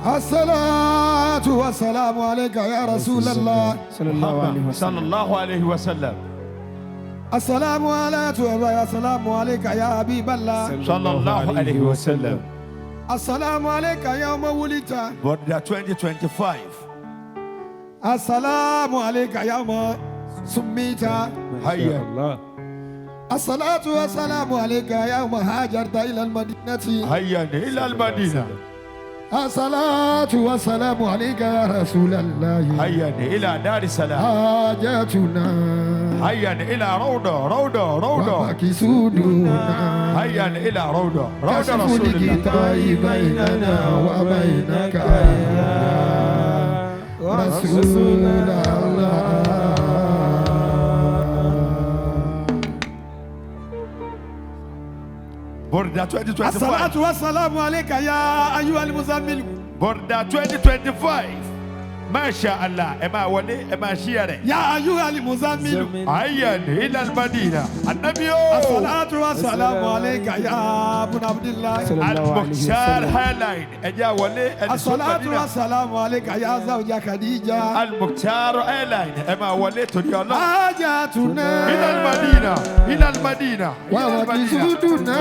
الصلاة والسلام عليك يا رسول الله. Sallallahu alayhi wa sallam. Sallallahu alayhi wa sallam. السلام عليك السلام عليك يا حبيب الله. Sallallahu alayhi wa sallam. السلام عليك يوم ولدت. Burda 2025. السلام عليك يوم سميت. Hayya. Allah. الصلاة والسلام عليك يوم هاجرت إلى المدينة. Hayya ila al-Madina. الصلاة والسلام عليك يا رسول الله. Hayya ila Dar es Salaam. حاجتنا Hayya ila Rawda, Rawda, Rawda. ومقصودنا Hayya ila Rawda, Rawda كشف Rasulillah. الغطاء بيننا وبينك يا رسول الله. Burda 2025. الصلاة والسلام عليك يا أيها المزمل. Burda 2025. Masha Allah, ẹ máa wọlé, ẹ máa ṣí rẹ̀. يا أيها المزمل. Hayya ila al-Madina. Annabi o. الصلاة والسلام عليك يا ابن عبد الله. Sallallahu alayhi wa Al-Mukhtar sallam. Airline. Ẹ jẹ́ àwọlé ẹni sọ الصلاة Madina. والسلام عليك يا زوج خديجة. Al-Mukhtar Airline. Ẹ máa wọlé torí Ọlọ́run. حاجتنا Ila al-Madina. Ila al-Madina. Ila al-Madina. ومقصودنا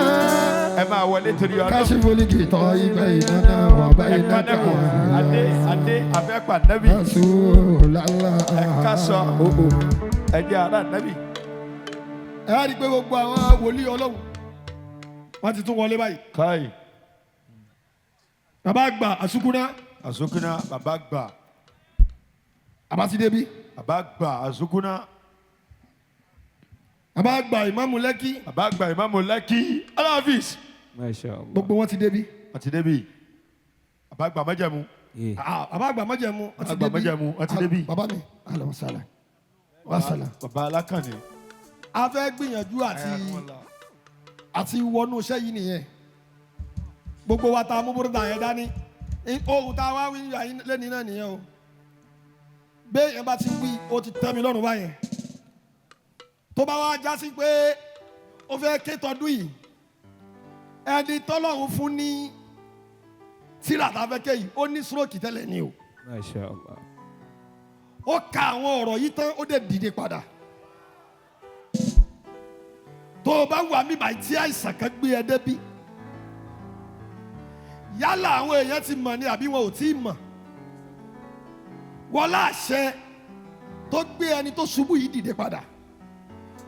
Ẹ máa wọlé torí Ọlọ́run. كشف الغطاء بيننا Ẹ وبينك kánẹ́kùn. Adé Adé Abẹ́pà Nẹ́bì. رسول الله. Ẹ ká sọ. Ẹ jẹ́ ará Nẹ́bì. Ẹ á rí i pé gbogbo àwọn wòlíì Ọlọ́run wọ́n ti tún wọlé báyìí. Káyì. Bàbá àgbà àsukúná. Azukuna bàbá gbà. Bàbá ti débi. Bàbá gbà Azukuna. Bàbá àgbà ìmáàmù Lẹ́kì. Bàbá gbà Ìmáàmù Lẹ́kì. Alafis. Masha Allah. Gbogbo wọn ti débi. Wọ́n ti débi. Bàbá gbà Májẹ̀mú. Yeah. Ah, bàbá àgbà májẹ̀mú wọ́n ti Àgbà débi. májẹ̀mú, wọ́n ti débi. Bàbá mi alẹ́ wasala wasala. Bàbá Alákànní. A fẹ́ gbìyànjú àti wọnú iṣẹ́ yìí nìyẹn. Gbogbo wa ta múbúrúdà yẹn dání, ohun tá a wá wí lẹ́ni náà nìyẹn o. Bẹ́ẹ̀ yẹn bá ti wí, ó ti tẹ́ mi lọ́rùn báyẹn. Tó bá wá já sí pé ó fẹ́ ké tọdún yìí, ẹni tọ́lọ́run fún ní tíra tá a fẹ́ ké yìí, ó ní stroke tẹ́lẹ̀ ni o. Masha Allah. Ó ka àwọn ọ̀rọ̀ yìí tán, ó dẹ̀ dìde padà. Tó o bá wà mí báyìí tí àìsàn kan gbé ẹ débí, yálà àwọn èèyàn ti mọ̀ ni àbí wọn ò tí ì mọ̀, wọ́n láṣẹ tó gbé ẹni tó ṣubú yìí dìde padà.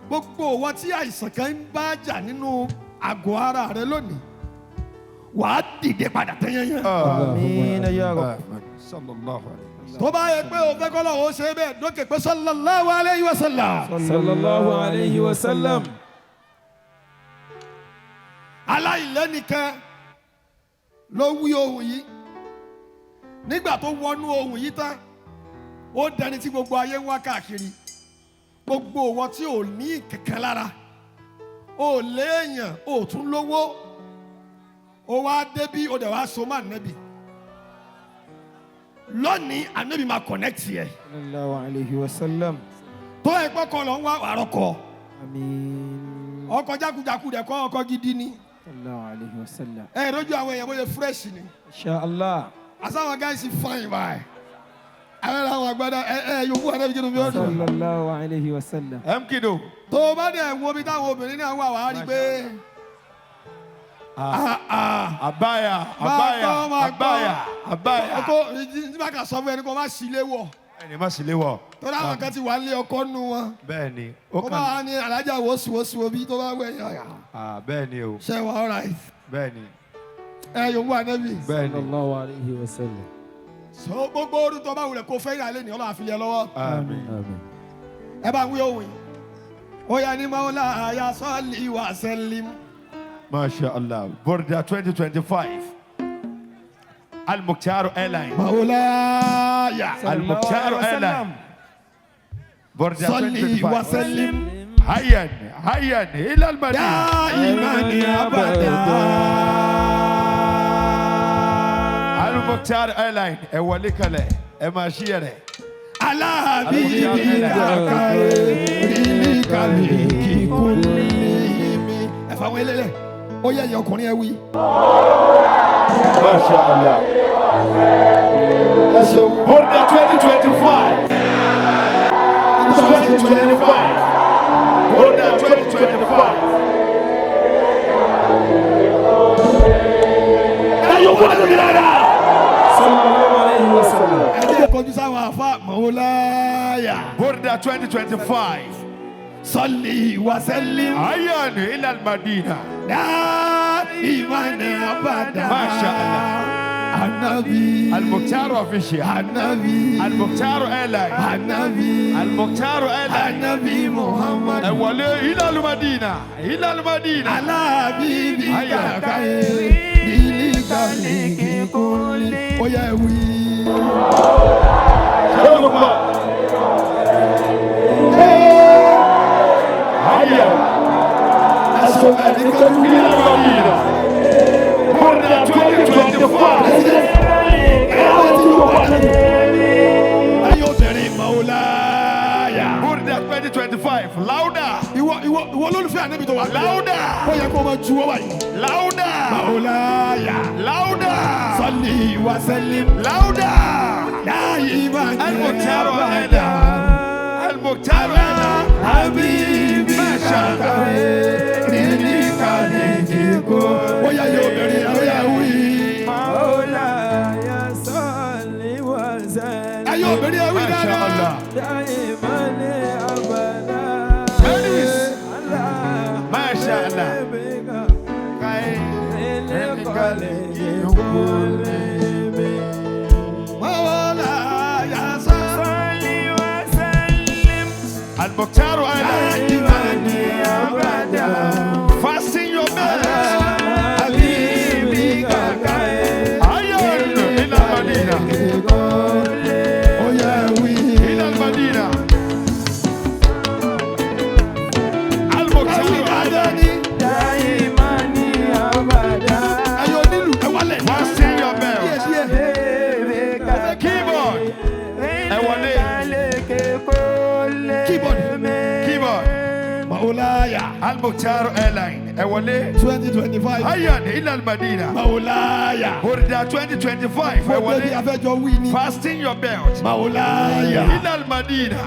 Gbogbo wọn tí àìsàn kan ń bá jà nínú àgọ́ ara rẹ lónìí, wàá dìde padà tẹ́yẹ́yẹ́. Àmín ya Rabb. Sallallahu alayhi wa sallam. Tó bá yẹ pé o fẹ́ kọ́ lọ́wọ́ ó ṣe é bẹ́ẹ̀, dókè pé sallallahu alayhi wa sallam. Sallallahu alayhi wa sallam. Aláìlẹ́nìkan ló wí ohun yìí. Nígbà tó wọnú ohun yìí tán, ó dẹni tí gbogbo ayé ń wá káàkiri. Gbogbo wọn tí ò ní kankan lára, ò léèyàn, ò tún lówó, ó wá débí, ó dẹ̀ wá so mọ́ ànábì. Lónìí, ànábì máa connect yẹ. Sallallahu alayhi wa sallam. Tó ẹ pọ́kọ lọ ń wá àrọ́kọ. Àmín. Ọkọ jákujàku dẹ̀ kọ́, ọkọ gidi ni. Sallallahu alayhi wa sallam. Ẹ lójú àwọn èèyàn bóyá fresh ni. Insha Allah. Asáwọn guys fine báyìí, àwọn àwọn àgbàdo ẹ ẹ yòókù ànábì kí ló fi ọdún. Sallallahu alayhi wa sallam. Mkido. Tó o bá dẹ̀ wo bí táwọn obìnrin náà wà, wàá rí pé ah, ah. Abaya. Máa Abaya. gbọ́, máa gbọ́. Abaya. Abaya. Ọkọ tí bá kà sọ fún ẹni kó má sí ilé wọ̀. Ẹni má sì lé wọ̀. Tó dáwọn kan ti wà nílé ọkọ nù wọn. Bẹ́ẹ̀ ni. Ó Ó kàn. bá wà ní alájà wòsùwòsù omi tó bá wẹ̀ yàn. Ah, bẹ́ẹ̀ ni o. Ṣé wà all right? Bẹ́ẹ̀ ni. Ẹ yòówù ànábì. Bẹ́ẹ̀ ni. Sallallahu alayhi wa sallam. So gbogbo orun tó bá wulẹ̀ kó fẹ́ yà lé ní Ọlọ́run àfilẹ̀ lọ́wọ́. Àmín. Àmín. Ẹ bá ń wí ohun yìí. Ó yá ní mawlaya salli wa sallim. Masha Allah. Burda 2025. Al-Mukhtar Airline. Mawlaya Al-Mukhtar Airline. Burda salli wa 2025. sallim. Hayyan. Hayyan. Ila al-Madina. Daiman abada. Al-Mukhtar Airline. Ẹ wọlé kalẹ̀. Ẹ máa ṣí rẹ̀. Alábìbí kàkàrí kàlíkì kúlími. Ẹ fà wọn eléyẹ. Ó yẹ ẹ̀yin ọkùnrin ẹ wí. Masha Allah. Burda 2025. 2025. Burda 2025. Ẹ̀yin òkú àti ìlànà. Sallallahu alayhi wa sallam. Ẹ jẹ́ kọjú sáwọn àfa mọ̀wóláyà. Burda 2025. Sọ́lì wàsẹ́lì. Ayan ila al-Madina. Dáìmánì abàdà. Masha Allah. Anabi. Al-Mukhtar official. Anabi. Al-Mukhtar airline. Anabi. Al-Mukhtar airline. Anabi Muhammad. Ẹ wọlé ila al-Madina. Ila al-Madina. Alábíbí Aya. kàkàyé. Ìlí kàlíkì kúnlé. Ó yẹ wí. Ayan Ẹ̀sùn ẹ̀dínkù. ila al-Madina. Burda 2025. Ẹ̀yin obìnrin mọ̀wóláyà. Burda 2025. Louder. Ìwọ ìwọ ìwọ olólùfẹ́ ànábì tó wà. Louder. Ó yẹ kó o máa juwọ́ báyìí. Louder. Mọ̀wóláyà. Louder. Sọ́lì wàsẹ́lì. Louder. Láyé máa ní Al-Mukhtar abàdà. airline. Al-Mukhtar airline. Habibi Masha Allah. kàkàyé. Ìlí kàlíkì kúnlé. Ó yẹ yóò obìnrin ó yẹ wí. مولاي صل وسلم Ẹ̀yin obìnrin ẹ wí Masha dáadáa. Allah. دائما أبدا Ladies. على Masha Allah. حبيبك خير الخلق كلهم. Mọ̀wóláyà sọ. صل وسلم Al-Mukhtar airline. Láyé máa ní أبدا Fasten your belt. حبيبك خير Ayan ila al-Madina. Ó yẹ wí. Ila al-Madina. Al-Mukhtar Ẹ wí airline. dáadáa ní. دائما أبدا Ẹ̀yin onílù ẹ wálẹ̀. Fasten your belt. Díẹ̀ díẹ̀. Keyboard. Ẹ wọlé. Keyboard. Keyboard. Mọ̀wóláyà. Al-Mukhtar airline. Ẹ wọlé. 2025. Ayan ila al-Madina. Mọ̀wóláyà. Burda 2025. Ẹ Gbogbo wọlé. bí afẹ́jọ́ wí ni. Fasten your belt. Mọ̀wóláyà. Ila al-Madina.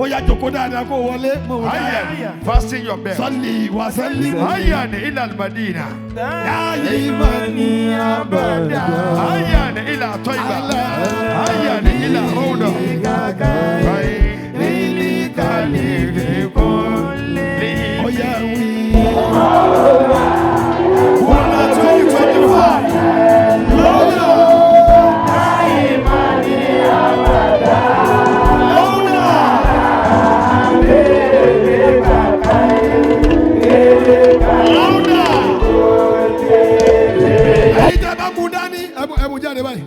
Ó yá jókòó dáadáa kó wọlé. Mọ̀wóláyà. Ayan. Fasten your belt. Sọ́lì wàsẹ́lì. Ayan ila al-Madina. Láyé máa ní abàdà. Ayan ila Tayba. Ayan ila Rawda. Ó yẹ wí. Burda 2025. Lọ́wọ́. Ẹ̀yin tẹ́ bá mú dání, ẹ mú jáde báyìí,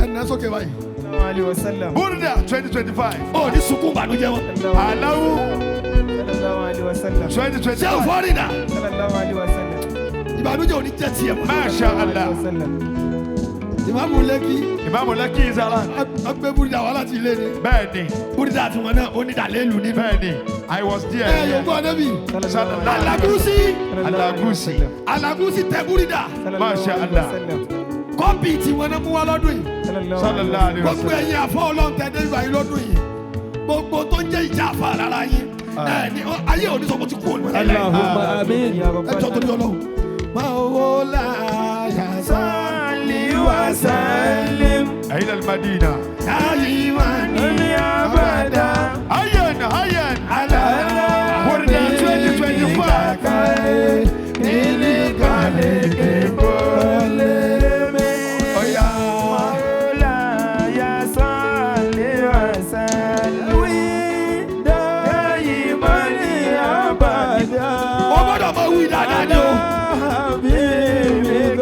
ẹ nà sókè báyìí. عليه وسلم Burda 2025. Ó ní sunkún ìbànújẹ́ wọn. Aláwù صلى الله عليه وسلم Ṣé o 2025. fọ́ rìnà? صلى الله عليه وسلم Ìbànújẹ́ ò ní jẹ́ tiẹ̀ mọ́. Masha Allah. وسلم Ìmáàmù Lẹ́kí, Ìmáàmù Lẹ́kì is around. ọgbẹ́ búrúdà wá láti ilé ni. Bẹ́ẹ̀ni, Búrúdà tiwọn náà, ó ní dàlélù nínú. bẹ́ẹ̀ni, I was Ẹ there. yòókù ọ̀nẹ́bì. Sallallahu Alagusi, Alagusi. Alagusi tẹ búrúdà. Masha Allah. Kọ́pì tiwọn náà mú wá lọ́dún yìí. Sallallahu alayhi wa Gbogbo sallam. ẹ̀yin àfọ́ ọlọ́run tẹ dé ibà yìí lọ́dún yìí. Gbogbo tó ń jẹ́ ìjà àfa lára yín. Ẹ ní ayé òní sọ pé ó ti kú òní mọ́ láíláí. اللهم آمين يا رب Ẹ jọ torí Ọlọ́run. Mọ̀wóláyà sọ. صل وسلم Ila al-Madina. Láyé máa ní أبدا Ayan, ayan. Burda 2025. Ọ̀yà. مولاي صل وسلم دائما أبدا Ó gbọ́dọ̀ máa wí dáadáa ni o. حبيبك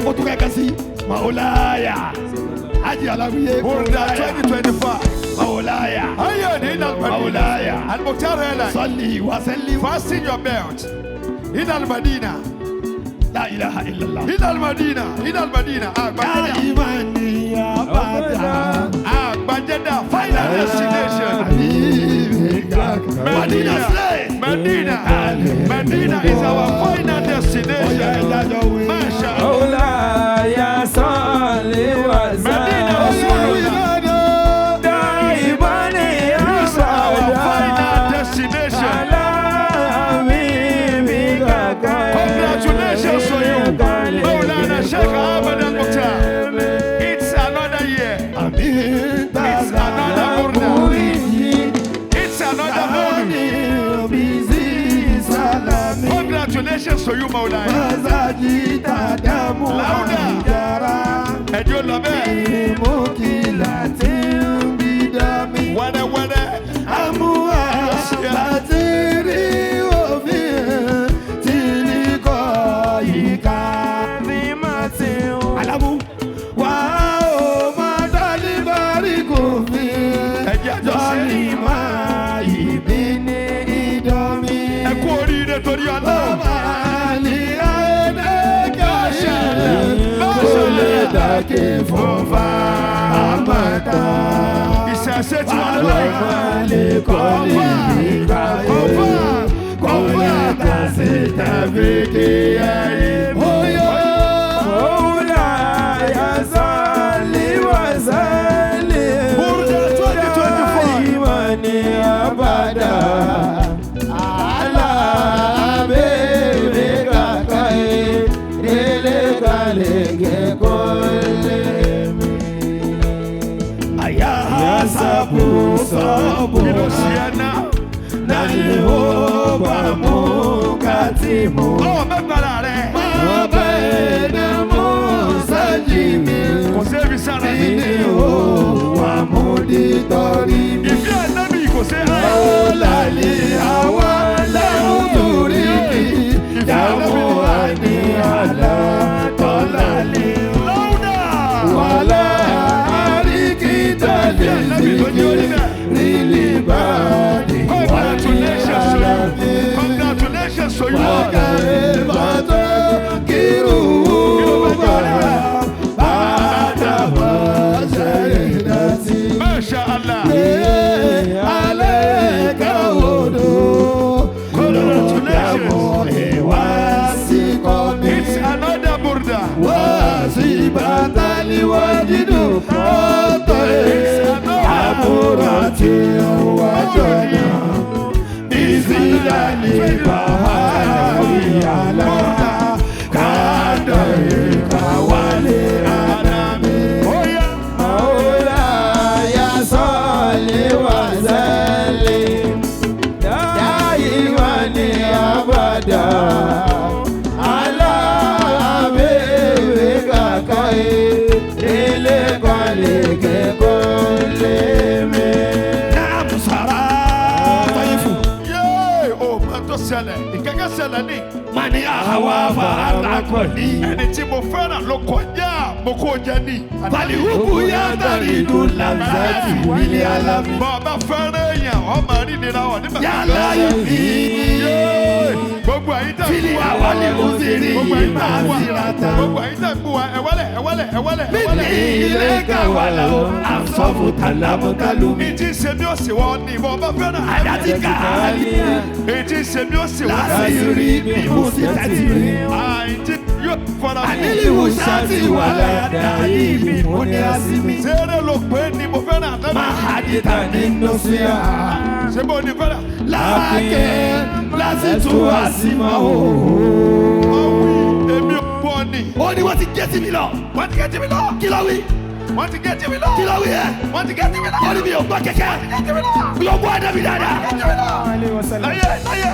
Ó tún kẹ́kẹ́ sí Mọ̀wóláyà. Ájì Aláwíyé. Burda 2025. Mọ̀wóláyà. Ayan ila al-Madina. Mawlaya. Al-Mukhtar airline. Sọ́lì wàsẹ́lì. Fasten your belt. Ila al-Madina. La ilaha illallah. Ila al-Madina. Ila al-Madina. Àgbàjẹ́dà. Láyé máa ní abàdà. Àgbàjẹ́dà. Final destination. Madina slay. Medina. Medina is our final Ó yá destination. ẹja jọ wí. Masha Congratulations to you, Maulana Sheikh Ahmed Al-Mukhtar. It's another year. It's another Burda. It's another Maulid. Congratulations to you, Maulana. Lauda. Ẹjọ́ lọ bẹ́ẹ̀. Wẹ́rẹ́wẹ́rẹ́. Ẹjẹ́ àjọ sí. Ẹ kú oríire torí Ọlọ́run. Ìṣẹ̀ṣe tí wọ́n lọ yìí. Confirm. Burda 2024. Kí ló ṣe ẹ́ náà? Ọ̀ mẹ́gbàrà rẹ̀. Kò sí ebi sára mi. Ìfẹ́ ànábì kò sí ẹ̀. Lọ́wọ́dà. Ìfẹ́ ànábì ló ní orí bẹ́ẹ̀. Congratulations to you. Congratulations to you all. Masha Allah. Congratulations. It's another Burda. It's another. Oh yeah. Yéé, o máa tó ṣẹlẹ̀, ìkẹ́kẹ́ ṣẹlẹ̀ ní. Mani àwa fàákọ̀lì. Ẹni tí mo fẹ́ràn ló kọjá, mo kó jẹ ní. Fàlìhùkù yá tàrí ìlú làǹzàtì wílé alámi. Bọ́ ọ bá fẹ́ràn èèyàn, ọmọ rí nira ọ̀ nígbà. Yálà ìbí. Yéé, gbogbo ẹ̀yin tẹ̀ ń Fílì bú wa. àwálé òsèré Gbogbo yìí ẹ̀yin tẹ̀ máa ń bú wa. síra ta. Gbogbo ẹ̀yin tẹ̀ ń bú wa, ẹ wálẹ̀, ẹ wálẹ̀, ẹ wálẹ̀, ẹ Mímí wálẹ̀. ilé kàwálà o, àsọ̀fù tàlámùtàlùmí. Ìtí ṣe mí ó sì wọ́n ní ìbọn bá fẹ́ràn. Àdàtì kàálí Ìtí ṣe mí ó sì wọ́n ní. lásìrí mímú sí tàtìrí. Àìtí yóò fara fún. Ànílíwù sáàtì wà ládàá ìbí mú ní àsìmí. Sẹ́rẹ̀ ló pé ni mo fẹ́ràn àtẹ́bí. Máa hadìtà nínú sí à. Ṣé mo ní fẹ́ràn? Láàkẹ́ lásìtú àsìmọ́ o. Ọ̀wí èmi ò gbọ́ ni. Ó ní wọ́n ti gé sí mi lọ. Wọ́n ti gé tí mi lọ. Kí ló wí? Wọ́n ti gé tí mi lọ. Kí ló wí ẹ́? Wọ́n ti gé tí mi lọ. Ó ní mi ò gbọ́ kẹ̀kẹ́. Mi ò gbọ́ ẹ̀dá mi dáadáa. Láyé láyé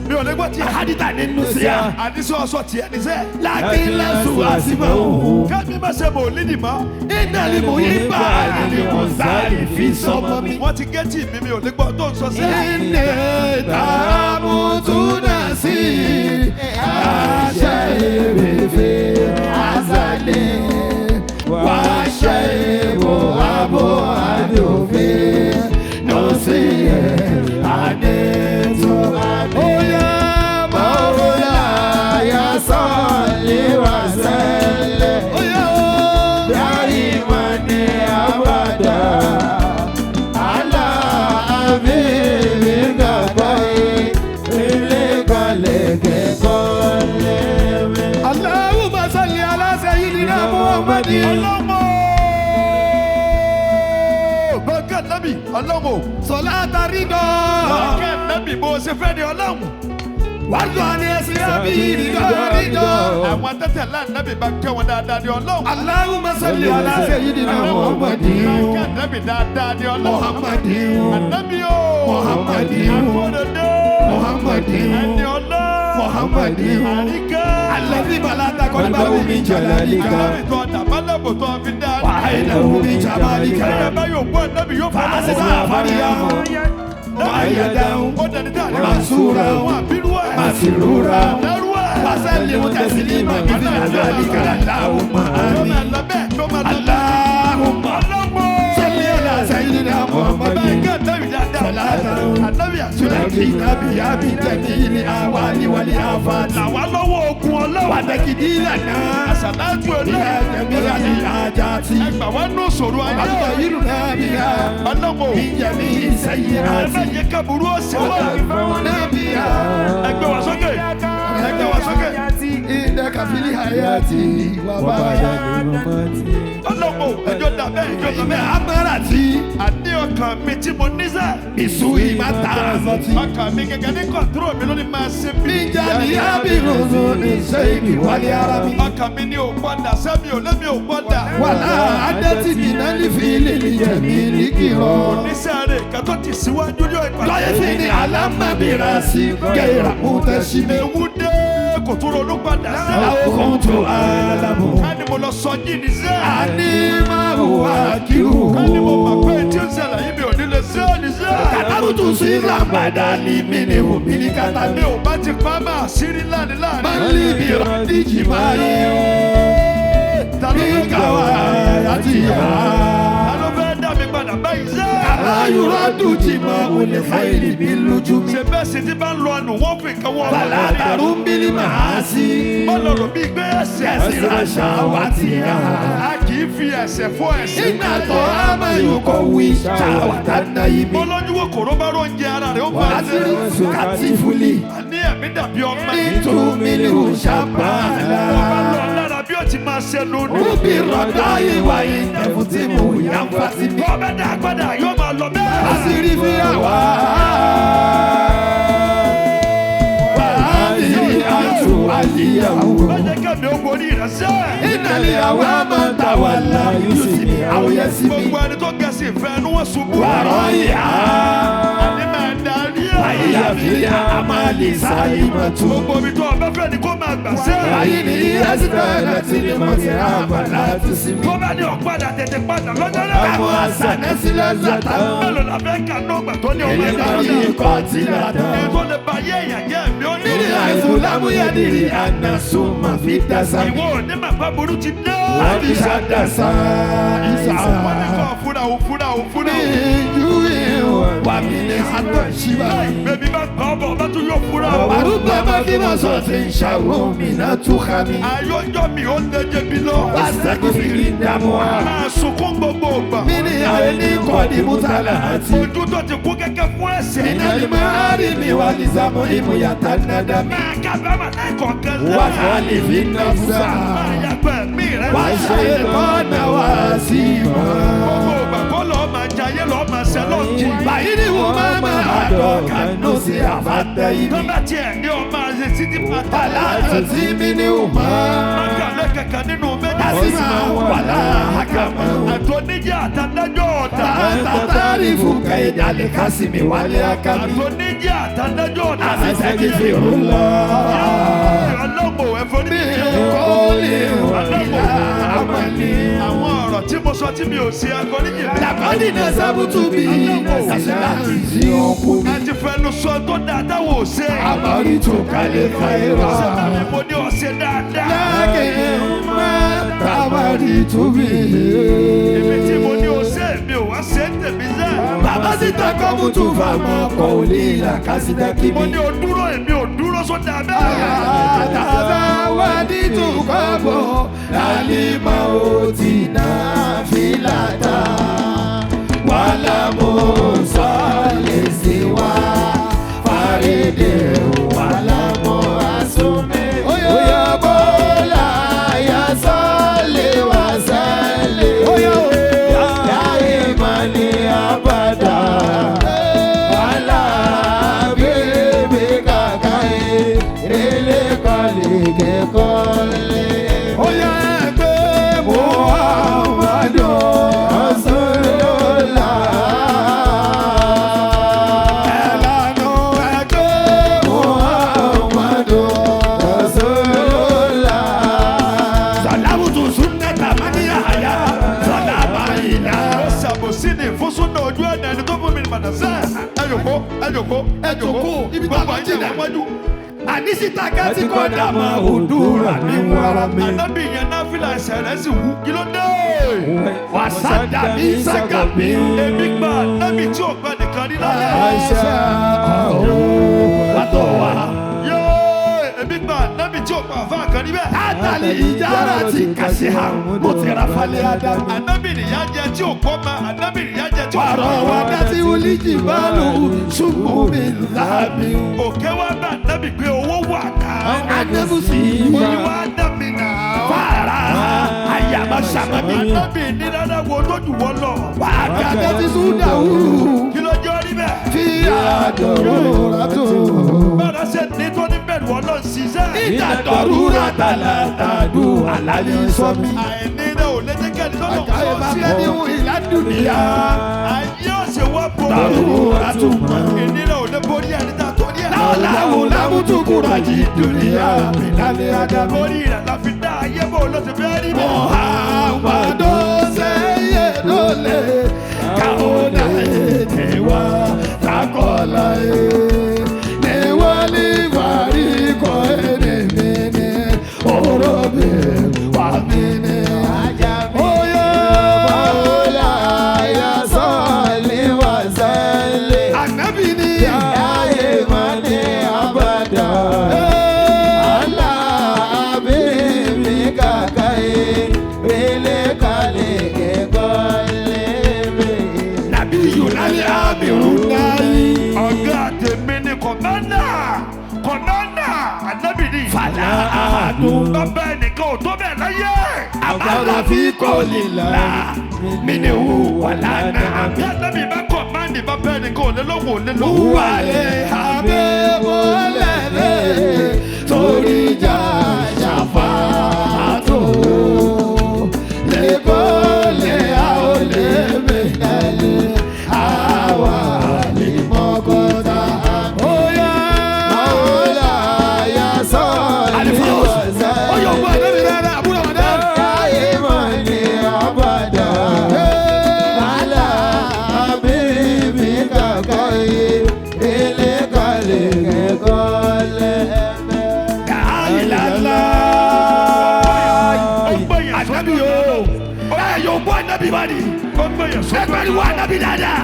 mi ò lè gbọ́ tiẹ̀. Hadìtà nínú sí à. Àdísọ́ ọ̀sọ̀ tiẹ̀ ní sẹ́. Láàkín lásù àsìmọ́ o. Kẹ́mi má ṣe mò lídì mọ́. Iná ni mo yí bá àlè kò sáré fi sọmọ mi. Wọ́n ti gé tí mi mi ò lè gbọ́ tó ń sọ sí. Ilé tààmùtúnà sí àṣẹ ìrèfé àzàlẹ̀ wàṣẹ ìbò àbò àdòfin nọ́ọ̀sì àdètò àbóyá Mawlaya salli wa sallim Óyá o. daiman abada ala habibika khairil khalqi kullihim. Allahumma salli ala sayyidina Muhammadin. Ọlọ́mọ! Bọ́kẹ́ nábì ọlọ́mọ. Salata ridọ. Bọ́kẹ́ nábì bó ṣe fẹ́ ni ọlọ́mọ. Wàlúù àni ẹ̀sìn àbí ridọ ridọ. Àwọn tẹ́tẹ̀ láàánábì bá kẹ́ wọn dáadáa ní Ọlọ́run. Allahumma salli ala sayyidina Muhammadin. Bá kẹ́ ànábì dáadáa ní Ọlọ́run. Muhammadin. Ànábì o. Muhammadin. Akóredé. Muhammadin. Ẹni Ọlọ́run. Muhammadin. Àríkẹ́. Alladhi balata qalbahu min jalalika. Ànábì tó dàbálẹ̀bò tó fi dáa. Wa aynahu min jamalika. Ẹ̀yẹ bá yóò gbọ́ ànábì yóò fọ́. Fa'asba fariyahu. Wa ayyadahu. Ó dẹni tá a lè Mansura. Wọn àbínú ẹ̀. Masrura. Dárú ẹ̀. Wasallimu taslima mithla dhalika. Allahumma Tó amin. máa lọ bẹ́ẹ̀ tó máa lọ bẹ́ẹ̀. Allahumma Ọlọ́gbọ́n. salli ala sayyidina Bá Muhammadin. kẹ́ ànábì dáadáa. Salatan. Ànábì àṣírí. تنجينا بها من جميع الأهوال والآفات Làwa lọ́wọ́ ogun Ọlọ́run. وتكديرنا Àṣàlájú بها Ọlọ́run. جميع الحاجات Ẹgbà wá nù sòrò ayé. وتطهرنا بها Ọlọ́run. من جميع Ẹ السيئات má jẹ́ káburú ọ̀sẹ̀ wá. وترفعنا بها Ẹgbẹ́ wa sókè. Ẹgbẹ́ wa sókè. إنك في الحياة وبعد Ọlọ́run ẹjọ́ dà bẹ́ẹ̀ ẹjọ́ dà إن bẹ́ẹ̀. أمرتي Àní ọkàn mi tí mo ní sẹ́. بسوء ما تعظتي Ọkàn mi gẹ́gẹ́ ní kọ̀ǹtúrò mi ló ní máa ṣe bí. من جانب رزق الشيب والهرم Ọkàn mi ní ò padà sẹ́mi ò lémi ò padà. ولا عدت من الفيل الجميل كرام Oníṣẹ́ rẹ̀ kan tó ti síwájú ní ìpàdé. lọ́yẹ̀fì ni alámàbírasì gẹ̀ẹ́rà mútẹ́sími. Ewu dé kò tún ronú padà sẹ́. Àwọn tó alamu. Ká ní mo lọ sọ jí ní sẹ́. Àní máa wà kíhù. Ká ní mo mọ̀ pé tí ó ń ṣẹlẹ̀ yìí mi ò ní lè ṣe é ní sẹ́. Kàtàkùtù sí làǹbàdà ní mi ni òbí ní kàtà Mi mi. ò bá ti pa máa sírí láàrin láàrin. Máa ń lè bí rọ́díjì máa yẹ. Ta ló Ní fẹ́ káwa àti yá. Ta ló fẹ́ dá mi padà báyìí sẹ́? Aláyùrọ̀ dùn jì máa wò lè fáìlì mi lójú mi. Ṣé bẹ́ẹ̀ sì ti bá ń lọ ànú wọ́n fi nǹkan wọ́n. Bàlá tàrú ń bílí màá sí. Má lọ rò bíi pé ẹsẹ̀. Kẹ̀sì ràṣà wá ti yá. A kì í fi ẹsẹ̀ fọ́ ẹsẹ̀. Iná tọ́ àmà yòókọ̀ wí ṣàwàtà náà ibi. Mo lójú wo kòró bá róúnjẹ ara rẹ̀ ó máa ṣe. Wàásìrì kàtífúlì Àní ẹ̀mí dàbí ọmọ. nítorí ṣàbàlà. Ọba lọ lára bí ó ti máa ṣe lónìí. Rúbì rọ̀dá ìwà ìtẹ̀fù tí mo yà ń fa sí mi. Bọ́ bẹ́ẹ̀ dá padà yóò máa lọ bẹ́ẹ̀. Àṣírí fi àwá. Wàhálì àtù àdìyàwó. Bẹ́ẹ̀ kẹ́mi ó borí ìrẹsẹ̀. Ìnàlẹ̀ àwa máa ń ta wà láyé sí mi, àwòyẹ sí mi. Gbogbo ẹni tó gẹ̀ẹ́sì ìfẹ́ ẹnu wọn ṣubú. Wàrọ̀ ìhà. Àní máa darí ẹ̀. Àyàfi àmàlì sáyé mọ̀tò. Gbogbo omi tó ọbẹ̀ fẹ́ ni kó máa gbà sẹ́. Ayé ni ẹsẹ̀ tí ni mo ti rà bàlá tó sí mi. Tó bá ní ọ̀padà tètè padà lọ́jọ́ náà. Àwọn àṣànẹ́ sílẹ̀ zàtà. Mélòó la fẹ́ kà ní ọgbà tó ní ọmọ Èyí ẹ̀dá lórí lọ́dà? ikọ̀ tí látà. Èyí tó lè ba ayé èèyàn jẹ́ ẹ̀mí ó ní. Nílé àìsàn lámúyẹ́dìrì ànàsùnmọ̀ fi dàsá. Ìwọ ò ní màpá burú ti dé. Àbí ṣàdàsá ìsà. Wọ́n ní kọ́ fúnra òun fúnra òun fúnra Ní òun. ìjú ìwọ̀n wà mí ní àtọ̀ ìṣíwá. Bèbí bá gbọ́ ọbọ̀ ọba tún yóò fúnra òun. Àrùgbọ́ bá kí wọ́n sọ ti ń ṣàwọ́ mi náà tún ká mi. Ayọ́jọ́ mi ò lẹ́jẹ̀ bí lọ. Pàṣẹ fi rí dààmú wa. Máa sunkún gbogbo ògbà. Mí ní àyè ní kọ́ọ̀dì mútàlá àti. Ojú tó ti kú kẹ́kẹ́ fún ẹ̀sẹ̀. Iná ni máa rí mi wá ní sàmú ìmúyàtà nàdà mi. Máa kábàámà lẹ́kọ̀ọ́kan Wà á lè fi nàfúsà. Máa yàgbẹ́ mi rẹ̀. Wà á ṣe tọ́nà wá sí mọ́. Gbogbo ògbà kọ́ lọ́ọ́ máa jayé lọ́ọ́ máa ṣẹ lọ́ọ̀kì. Báyìí ni wọ́n máa máa dọ̀ kánú sí àfàtà Tó ibi. bá tiẹ̀ ní ọmọ àṣẹ títí pátá. Bàlá àti mi ní òmá. Mákàlẹ́ kankan nínú méjì. Àti máa wà láhàkàmọ́. Àtọ́níjà àtàdájọ́ ọ̀tà. Tàtàrí fún kẹ́hìndé alẹ́ kásìmí wálé ákámi. Àtọ́níjà àtàdájọ́ ọ̀tà. Àti sẹ́kì fi rú lọ. Ọlọ́mọ ẹ̀fọ́ ní Mi ìjẹun. kò lè wà àmàlí. Àwọn ọ̀rọ̀ tí mo sọ tí mi ò ṣe akọ́níjì mi. Làkọ́dí náà sábùtù bí sàṣẹ́lá sí ọkọ mi. A ti fẹnu sọ tó dáa táwọn ò ṣe. Àmọ́rí tó kalẹ̀ káyọ̀rọ̀. Sábà mi mo ní ọ̀sẹ̀ dáadáa. Lákè má tàbárí tó bí. Èmi tí mo ní ọ̀sẹ̀ mi ò wá ṣe é tèmi sẹ́. Bàbá síta kọ́mú tún fà mọ́ kọ́ ò lè là kásídá kí Mo mi. ní o dúró èmi ò dúró sódà bẹ́ẹ̀. Tàbá wá ní tùkọ́bọ̀ lálímọ̀ ó ti náà fìlàtà. Wàhálà mo sọ lè sí wa, fàrídé wàhálà mo àsúnmí. Oyè bọ́lá yà sọ́lé wá sẹ́lẹ̀. Láyé máa ní abàdà. Wàhálà bèbè kàkà ẹ̀ rélé kọ́lé. كل Ó yẹ pé Muhammadu رسول الله ẹ̀lànà ẹgbẹ́ محمد رسول الله Sàlámùtù súnnàtà mání àyà sàlámà ìlà. Ṣàbòsí ni fún súnà ojú ẹ̀dá ẹni tó fún mi ní padà sẹ́. Ẹ jòkó, ẹ jòkó, ẹ Ẹ jòkó. jòkó, ibi tá a Gbogbo lọ ayé jìnnà. wọ́n wájú. Àníṣítà kẹ́tí kọ́dà máa òdúrà ní wàrà mi. Ànábì yẹn náà fìlà ẹsẹ̀ rẹ̀ sì wú. Kí ló dé? Wàsádà mi ságà mi. Èmi gba ànábì tí ò gba nìkan rí láyé. Àìsà wàtò wà. Yéé! Èmi gba ànábì tí ò gba àfáà kan rí bẹ́ẹ̀. Átàlí ìjára ti kàṣí ha, mo ti ra falẹ̀ Ádámù. Ànábì nìyá jẹ tí ò gbọ́ ma, ànábì nìyá jẹ tí ò Wàrọ̀ gbọ́ ma. wà dátí wúlíjì bá lù ṣùgbọ́n mi láàbí. Òkè wá bá ànábì pé owó wà náà. Adébùsì Olúwa dá mi náà. fara àyàmá sàmàmì. Ànábì ní rárá wo tó jù wọ́n lọ. Wàgàdé ti súdàwù Kí ló jẹ́ orí bẹ́ẹ̀? fi àdọ̀rọ̀ra tó. Bára ṣe ní tó ní bẹ̀rù Ọlọ́run ṣiṣẹ́. Ìdàdọ̀rúra tàlàtàdù àlàyé sọmi. Àìní rẹ̀ ò lè jẹ́ kẹ́ni tọ́lọ̀ Àjàyè bá fẹ́ ní ìlàdùnìyà. Ayé ọ̀sẹ̀ wá borí. Dọ̀rúra tó mọ̀. Ìnira ò lè borí ẹni tá a torí ẹ̀. Láwùláwù lámùtúkùrà jì dùnìyà. Ìlànà Ádámù. Orí rẹ̀ la fi dá ayé bò ló ti fẹ́ rí bẹ́ẹ̀. Muhammadu sẹ́yẹ̀dọ́lẹ̀ káwọ́dà ètè wa takọ̀lá ẹ̀. Níwálé wàrí kọ́ ẹni mi ní òróbì wà mí ní. Oyè مولاي صل وسلم ànábì ni. دائما أبدا على حبيبك خير الخلق كلهم Nàbí Yunani Amiru Nai. Ọ̀gá tèmi ni kọ̀mánà kọ̀mánà ànábì ni. Fàlà àdùn. Bàbá ẹnìkan ò tó bẹ́ẹ̀ láyé. Àbálà fi kọ́lì là mí ni wù wà lánàá. Bí ànábì bá kọ̀mánì bàbá ẹnìkan ò lé lówó ò lé lówó. Wàlẹ̀ abẹ́ mọ́lẹ̀lẹ̀ torí jà ṣàfà tó. Lẹ́kọ́lẹ̀ àólẹ̀ mẹ́lẹ̀ àwà lè mọ́kọ́ta. Óyá. مولاي صل Àlìfáwọ̀sì. Ó yọ ọgbọ́n وسلم àdébí rẹ̀ àbúrò àmàdá. دائما أبدا على حبيبك خير الخلق كلهم Àìlàlá. Ó gbẹ̀yìn Ànábì o. Ẹ yóò gbọ́ ànábì bá ní. Ó gbẹ̀yìn Ẹ sọ́dọ̀. pariwo ànábì dáadáa.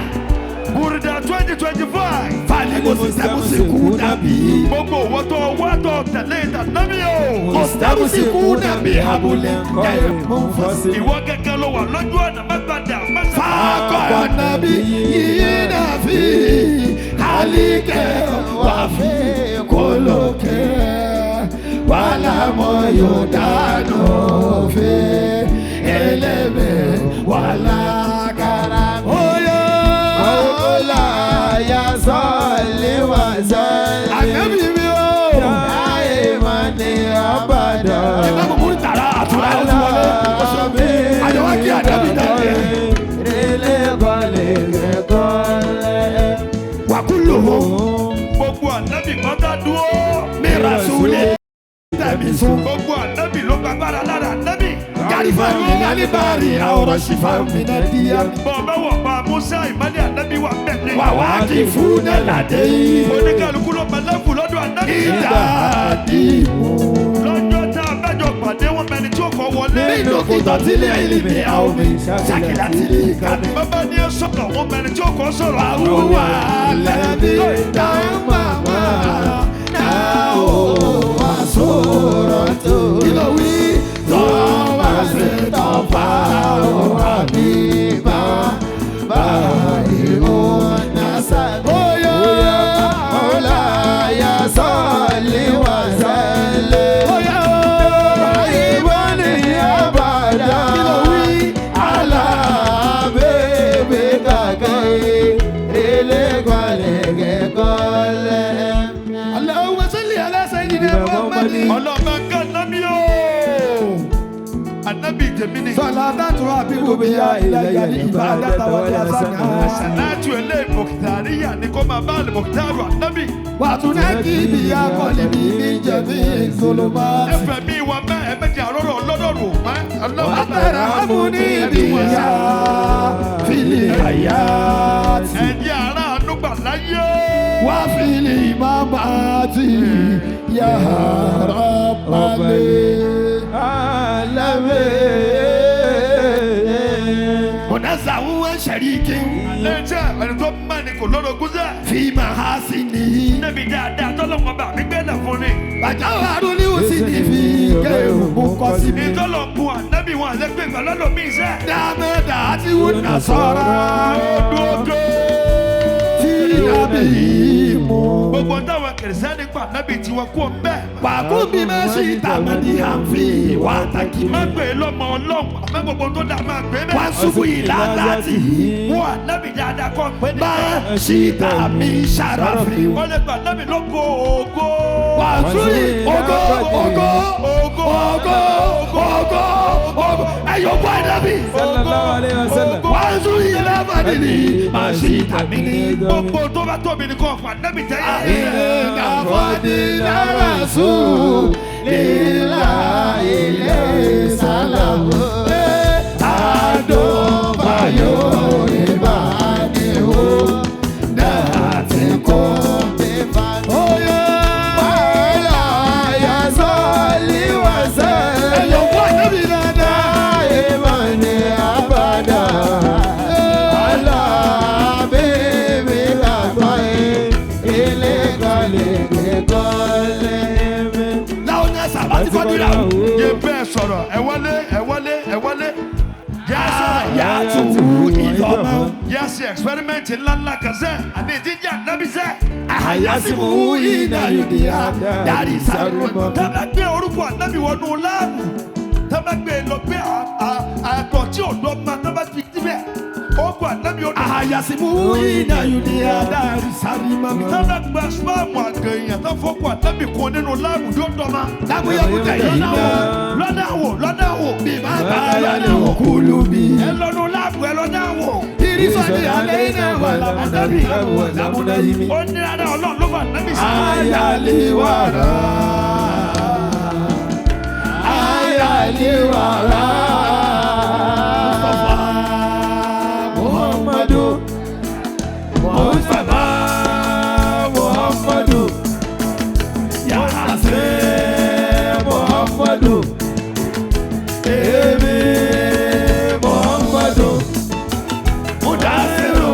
Bùrùdà 2025. Fali kú nàbí. Gbogbo òwò tó wá tó tẹ̀lé ìtànábì o. Mọ̀sítẹ́rùsì kú nàbí abúlé kẹrẹ mú fọ́sí. Ìwọ gẹ́gẹ́ ló wà lójú ọ̀nà má padà má sá. Fakọ̀ nàbí yìí nàbí kálíkẹ̀ wà fi kólókè. Wàlámọ̀ yóò dánú fi ẹlẹ́mẹ̀ wàlákàrà. Oyè مولاي صل وسلم ànábì mi o. دائما أبدا Ìmáàmù Múrítàlá àtúrà ó ti wọlé. Àjọwá kí ànábì dáadé. Wàkúlòhó Gbogbo ànábì pátá dúró. mìíràn súlẹ̀ tẹ̀mí sún. Gbogbo ànábì ló gbàgbára lára ànábì. Gàrífà mi lálíbárì àwòrán ṣìfà mi náà díyà. Bọ̀ bá wọ̀ pa Musa ìmọ̀lẹ̀ ànábì wà bẹ́ẹ̀ ni. Wà wá kí fún náà ládé yìí. Oníkàlùkù ló mọ lẹ́fù lọ́dọ̀ ànábì. Ìdá dìbò. Lọ́jọ́ tá a mẹ́jọ pàdé wọn mẹni tí ó kọ wọlé. Nínú kìtọ̀ tílé ìlú mi àwọn mi ṣàkìlà tílé kàmi. Bàbá ní ẹ sọ̀rọ̀ wọn mẹni tí ó kọ sọ̀rọ̀. Àwùwà lẹ́bí dáhùn màmá náà ó wà sọ̀rọ̀ tó. Kí ló wí? Tọ́ba ṣe tọ́fà ó àbí bá bá ìwọ náà sá. Óyá مولاي صل وسلم óyá ó. دائما أبدا Kí ló wí? على حبيبك خير الخلق كلهم Allahumma salli ala sayyidina Muhammadin. Ọlọ́mọ tèmi ni. Sọlá tó àbíkú bí i ilẹ̀ yẹn ìbádàtà wọlé àsánà. Sàlátù eléyìí mọ̀kìtàríyà ni kó máa bá àlùmọ̀kìtàrù ànábì. Wàtúndé kí ibi akọ̀lì mi ní jẹ̀bi ìsolomá. Ẹ fẹ́ mi wà mẹ́ ẹ méjì àrọ́rọ̀ ọlọ́dọ̀rù mẹ́. Àtàrà amúní ìbíyà fìlì àyà. Ẹ̀yin ará ànúgbà láyé. Wá fìlì màmá ti yàrá balẹ̀. Mọ̀nàzàwù wá ṣẹ̀ríkì. Lẹ́jẹ̀ ẹni tó mọ̀ ní kò lọ́dọ̀ gúnzẹ̀. Fi màá sí nìyí. Níbi dáadáa tọ́lọ́mọ bá mi gbẹ́lẹ̀ fún ni. Bàjá àrùn ní òsì ní fi kẹ́rù mú kọ́ sí mi. Ìtọ́lọ̀ bu ànábì wọn àlẹ́ pé ìgbà lọ́dọ̀ mi iṣẹ́. Dámẹ́dà àti wúnà sọ́ra. Dòdò. Tí nàbí mú. Gbogbo táwọn kìrìsìtẹ́nì pa ànábì tiwọn kú ọ̀nbẹ́. Wàkú bí mẹ́sì tàmádì àǹfì wà tàkì. Má gbé lọ́mọ ọlọ́run àmọ́ gbogbo tó dà máa gbé bẹ́ẹ̀. Wá ṣubú ìlà láti. Wọ́n ànábì dáadáa kọ́ pé ní. Má ṣì tàmí ṣàràfì. Wọ́n lè pa ànábì lóko ògo. Wà ṣubú ògo ògo ògo ògo ògo ògo ẹ̀yọ̀ bọ́ ànábì. Sallallahu alayhi wa sallam. Wà ṣubú ìlà fàdìlì má ṣì tàmí ní. Gbogbo tó bá tóbi ní kò fún ànábì tẹ́yà. Ìnà fàdìlà rasul lílà ilé sálàmù. Àdó báyọ̀ ìbàdí ó náà ti kọ́. Oyè ẹ̀yọ̀ wá níbi dáadáa. Láwọn ní ẹ̀sà bá ti kọ́ dìrà o. Yé bẹ́ẹ̀ sọ̀rọ̀ ẹ wọlé ẹ wọlé ẹ wọlé. Àyà tù ìlọ́mọ. Yẹ́sì experiment ńláńlá kan sẹ́ àní ìdíjà nábì sẹ́. Àyàsímù iná yòdìyà dárí sáré. Tábà gbé orúkọ ànábì wọnú láàbù. Tábà gbé lọ gbé àtọ̀ tí ò dọ́ ma tábà fi síbẹ̀. Orúkọ ànábì ó dọ̀. Àyàsímù iná yòdìyà dárí sáré mami. Tábà gba spáàmù àgẹ̀yìn tó fọ́kọ ànábì kun nínú láàbù yóò dọ́ ma. Lábúyẹ̀kú tẹ̀yìn náà. Lọ́dà wò lọ́dà wò. Bí má bá yà ní òkúlù mi. Ẹ lọ́nu láàbù ẹ lọ́dà wò. Ìrísọ́ni alẹ́ iná wà lámúnábì lámúnáyìmí. Ó ní rárá Ọlọ́run ló fà nábì sí. Ayaliwara. Ayaliwara. Mustapha Muhammadu. Mustapha Muhammadu. Yasin Muhammadu. Emi Muhammadu. Mudasiru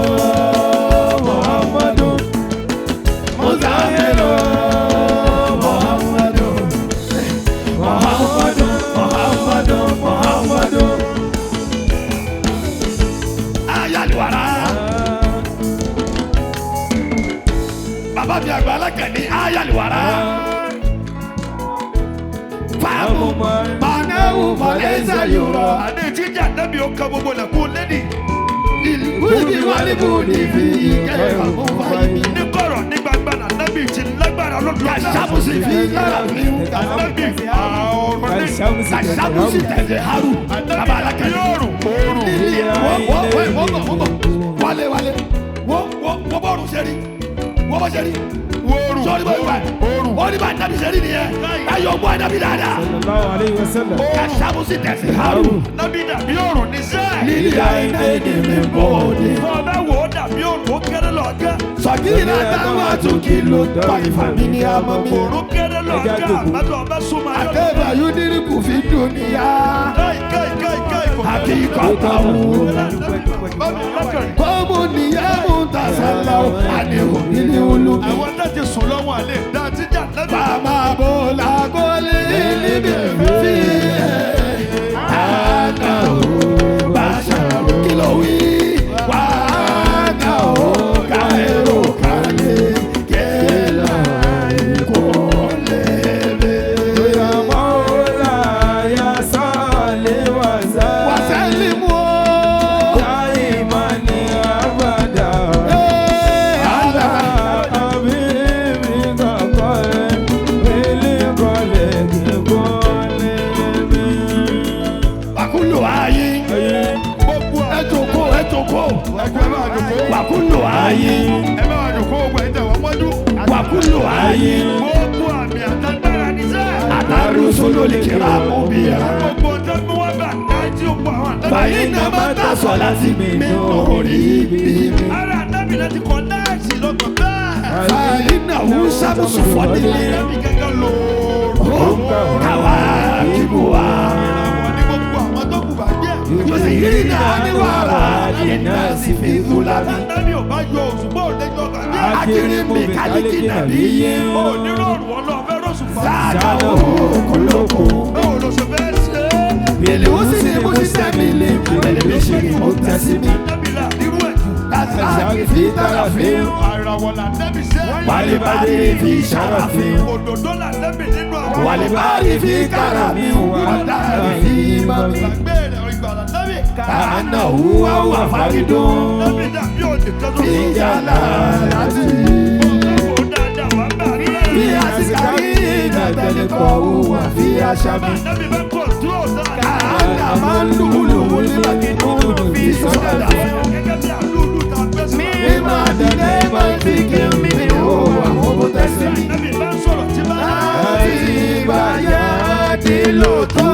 Muhammadu. Muzamiru Muhammadu. Muhammadu Muhammadu Muhammadu. Ayaliwara. Bàbá mi àgbà alákànní ayaliwara. Fáàmù Mànáwù Màlẹ́sà yòrò. Àní ìdíjà nábì ó kan gbogbo lẹ̀kún lẹ́nì. Ìlú wàlíbù ní fi ìkẹ́ àmú fáyé. Ní kọ̀rọ̀ ní gbangba là nábì ti lágbára lọ́dún. Kàṣàmùsì fi yára fi ń kà. Ànábì àrùn ní. Kàṣàmùsì tẹ̀lé haru. Bàbá alákànní. Yóòrùn oòrùn. Lílì wọ́n wọ́n wọ́n wọ́n bọ̀ wọ́n bọ̀ wálé wálé wọ́n wọ́n wọ́n bọ̀rùn ṣe rí wọ́n bọ̀ ṣe rí Oòrùn sọ́ọ́ni bọ̀ ìwà oòrùn. wọ́n ní bá nàbì ṣe rí nìyẹn ayọ̀ bọ̀ nàbì dáadáa Sallallahu alayhi wa sallam. Kàṣàmùsì tẹ̀sí haru. Nábì dàbí oòrùn ní sẹ́. Lílì àìní ni mi bọ̀ òde. Tọ́ ọ bá wò ó dàbí oòrùn ó kéré lọ́gán. Sọ̀gírì náà táwọn àtúnkì ló tọ́ ìfàmì ní àmọ́ mi. Òòrùn kéré lọ́gán àmọ́tọ̀ ọba súnmọ́ ayọ́. Àkẹ́bà yóò dín kù fi dùnìyà. Káì káì káì káì kò Àkíkọ̀ táwọn. Bámi lọ́kàn. Kọ́mù nìyẹn mú tasala o, àníhùn nílé olómi. Àwọn tó ti sùn lọ́wọ́ àlè dá jíjà nábì. Bàmà bò lágọ́lé níbi fi ẹ̀ àná o bàṣà kí ló wí? Wà á nà ó káyọ̀rọ̀ kálẹ̀ kẹ́lá kò lè lè. Wàsẹ́lì mú o. Àlà. Rusulu kiramu biha. Gbogbo ọjọ́ bí wọ́n bá dájú pọ̀ àwọn ànábì. Fàyínà máa tà sọ láti mi lórí ibi mi. Ara ànábì láti kọ́ náàsì lọ́gbọ̀n bẹ́ẹ̀. Fàyínà wù sàmùsù fọ́dílé. Ànábì gẹ́gẹ́ lóòrùn. Káwá kíbu wa. Ìràwọ̀ ní gbogbo àwọn tó kù bá jẹ́. Yóò sì yí náà ní wàrà iná sì fi zula mi. Ànábì ò bá yọ òṣùpá ò lè yọ bàjẹ́. Akiri mi kálíkì nàbí yé. Onírọ̀rùn ọlọ́ọ̀fẹ́ rọ̀ṣùpá. Sáàdà òkúlókù. Báwo ló ṣe fẹ́ ṣe é? Bèlè ó sì ní mo ṣiṣẹ́ mi lè bèlè mi ṣe ni mo tẹ̀ sí mi. Ànábì là nírú ẹ̀ jù. Láti fi tàrà fi ń. Àràwọ̀ làǹdẹ́bì ṣe. Wàlíbàdì fi ṣàràfin. Òdòdó làǹdẹ́bì nínú àwọn. Wàlíbàdì fi kàrà mi wàdàrí fi mọ́ mi. Gbàgbé rẹ̀ ìgbà làǹdẹ́bì. Kàánà wúwá wà fárídùn. Làǹdẹ́bì dàbí òdì kan tó Ìjà láti. Ó dáadáa wà bá a rí. Bí a ti kárí ìdàgbẹ́lẹ̀ kọ̀ wúwà fi àṣà mi. Làǹdẹ́bì bá kọ̀ǹtúrò dáadáa. Kàánà máa ń lùlù wọlé nínú fi sọ́dà. Gẹ́gẹ́ bí àlúlù tá a gbé sí. Mímọ́ àdìdẹ́ máa ń fi kí mi ní o àwọn ọmọ tẹ̀sí mi. Làǹdẹ́bì bá ń sọ̀rọ̀ tí bá. Láti ìgbàyà tí lóòótọ́.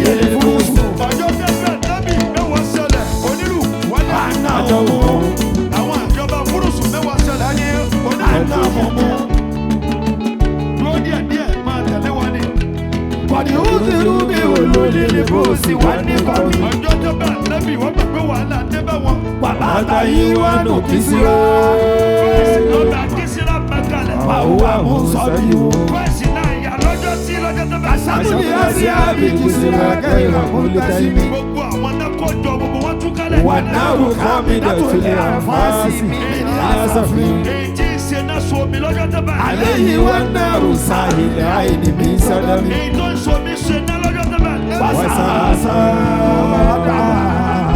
Ọjọ́ tẹ́fẹ́ nábì mẹ́wàá ṣẹlẹ̀ onírù wọlé. Àwọn àjọba fúrúsù mẹ́wàá ṣẹlẹ̀ ní onírù. Dúró díẹ̀ díẹ̀ máa tẹ̀lé wọn ni. Ọjọ́ tẹ́fẹ́ nábì wọ́n gbà pé wàhálà dé bá wọn. Fẹ́ẹ̀sì lọ́dọ̀ Akínsílá Bákalẹ̀. Fẹ́ẹ̀sì náà yà lọ́jọ́ sí lọ́jọ́ tẹ́fẹ́. Gbogbo àwọn náà kó jọ gbogbo wọn tú kálẹ̀. Èyí tí ń ṣe náà so omi lọ́jọ́ tẹ́fẹ́. Àléyìn wá náà rùsà ilẹ̀ àìní mi sọ́dọ̀ mi. Èyí tó ń so omi ṣe náà lọ́jọ́ tẹ́fẹ́. Wàsàsà bàbá.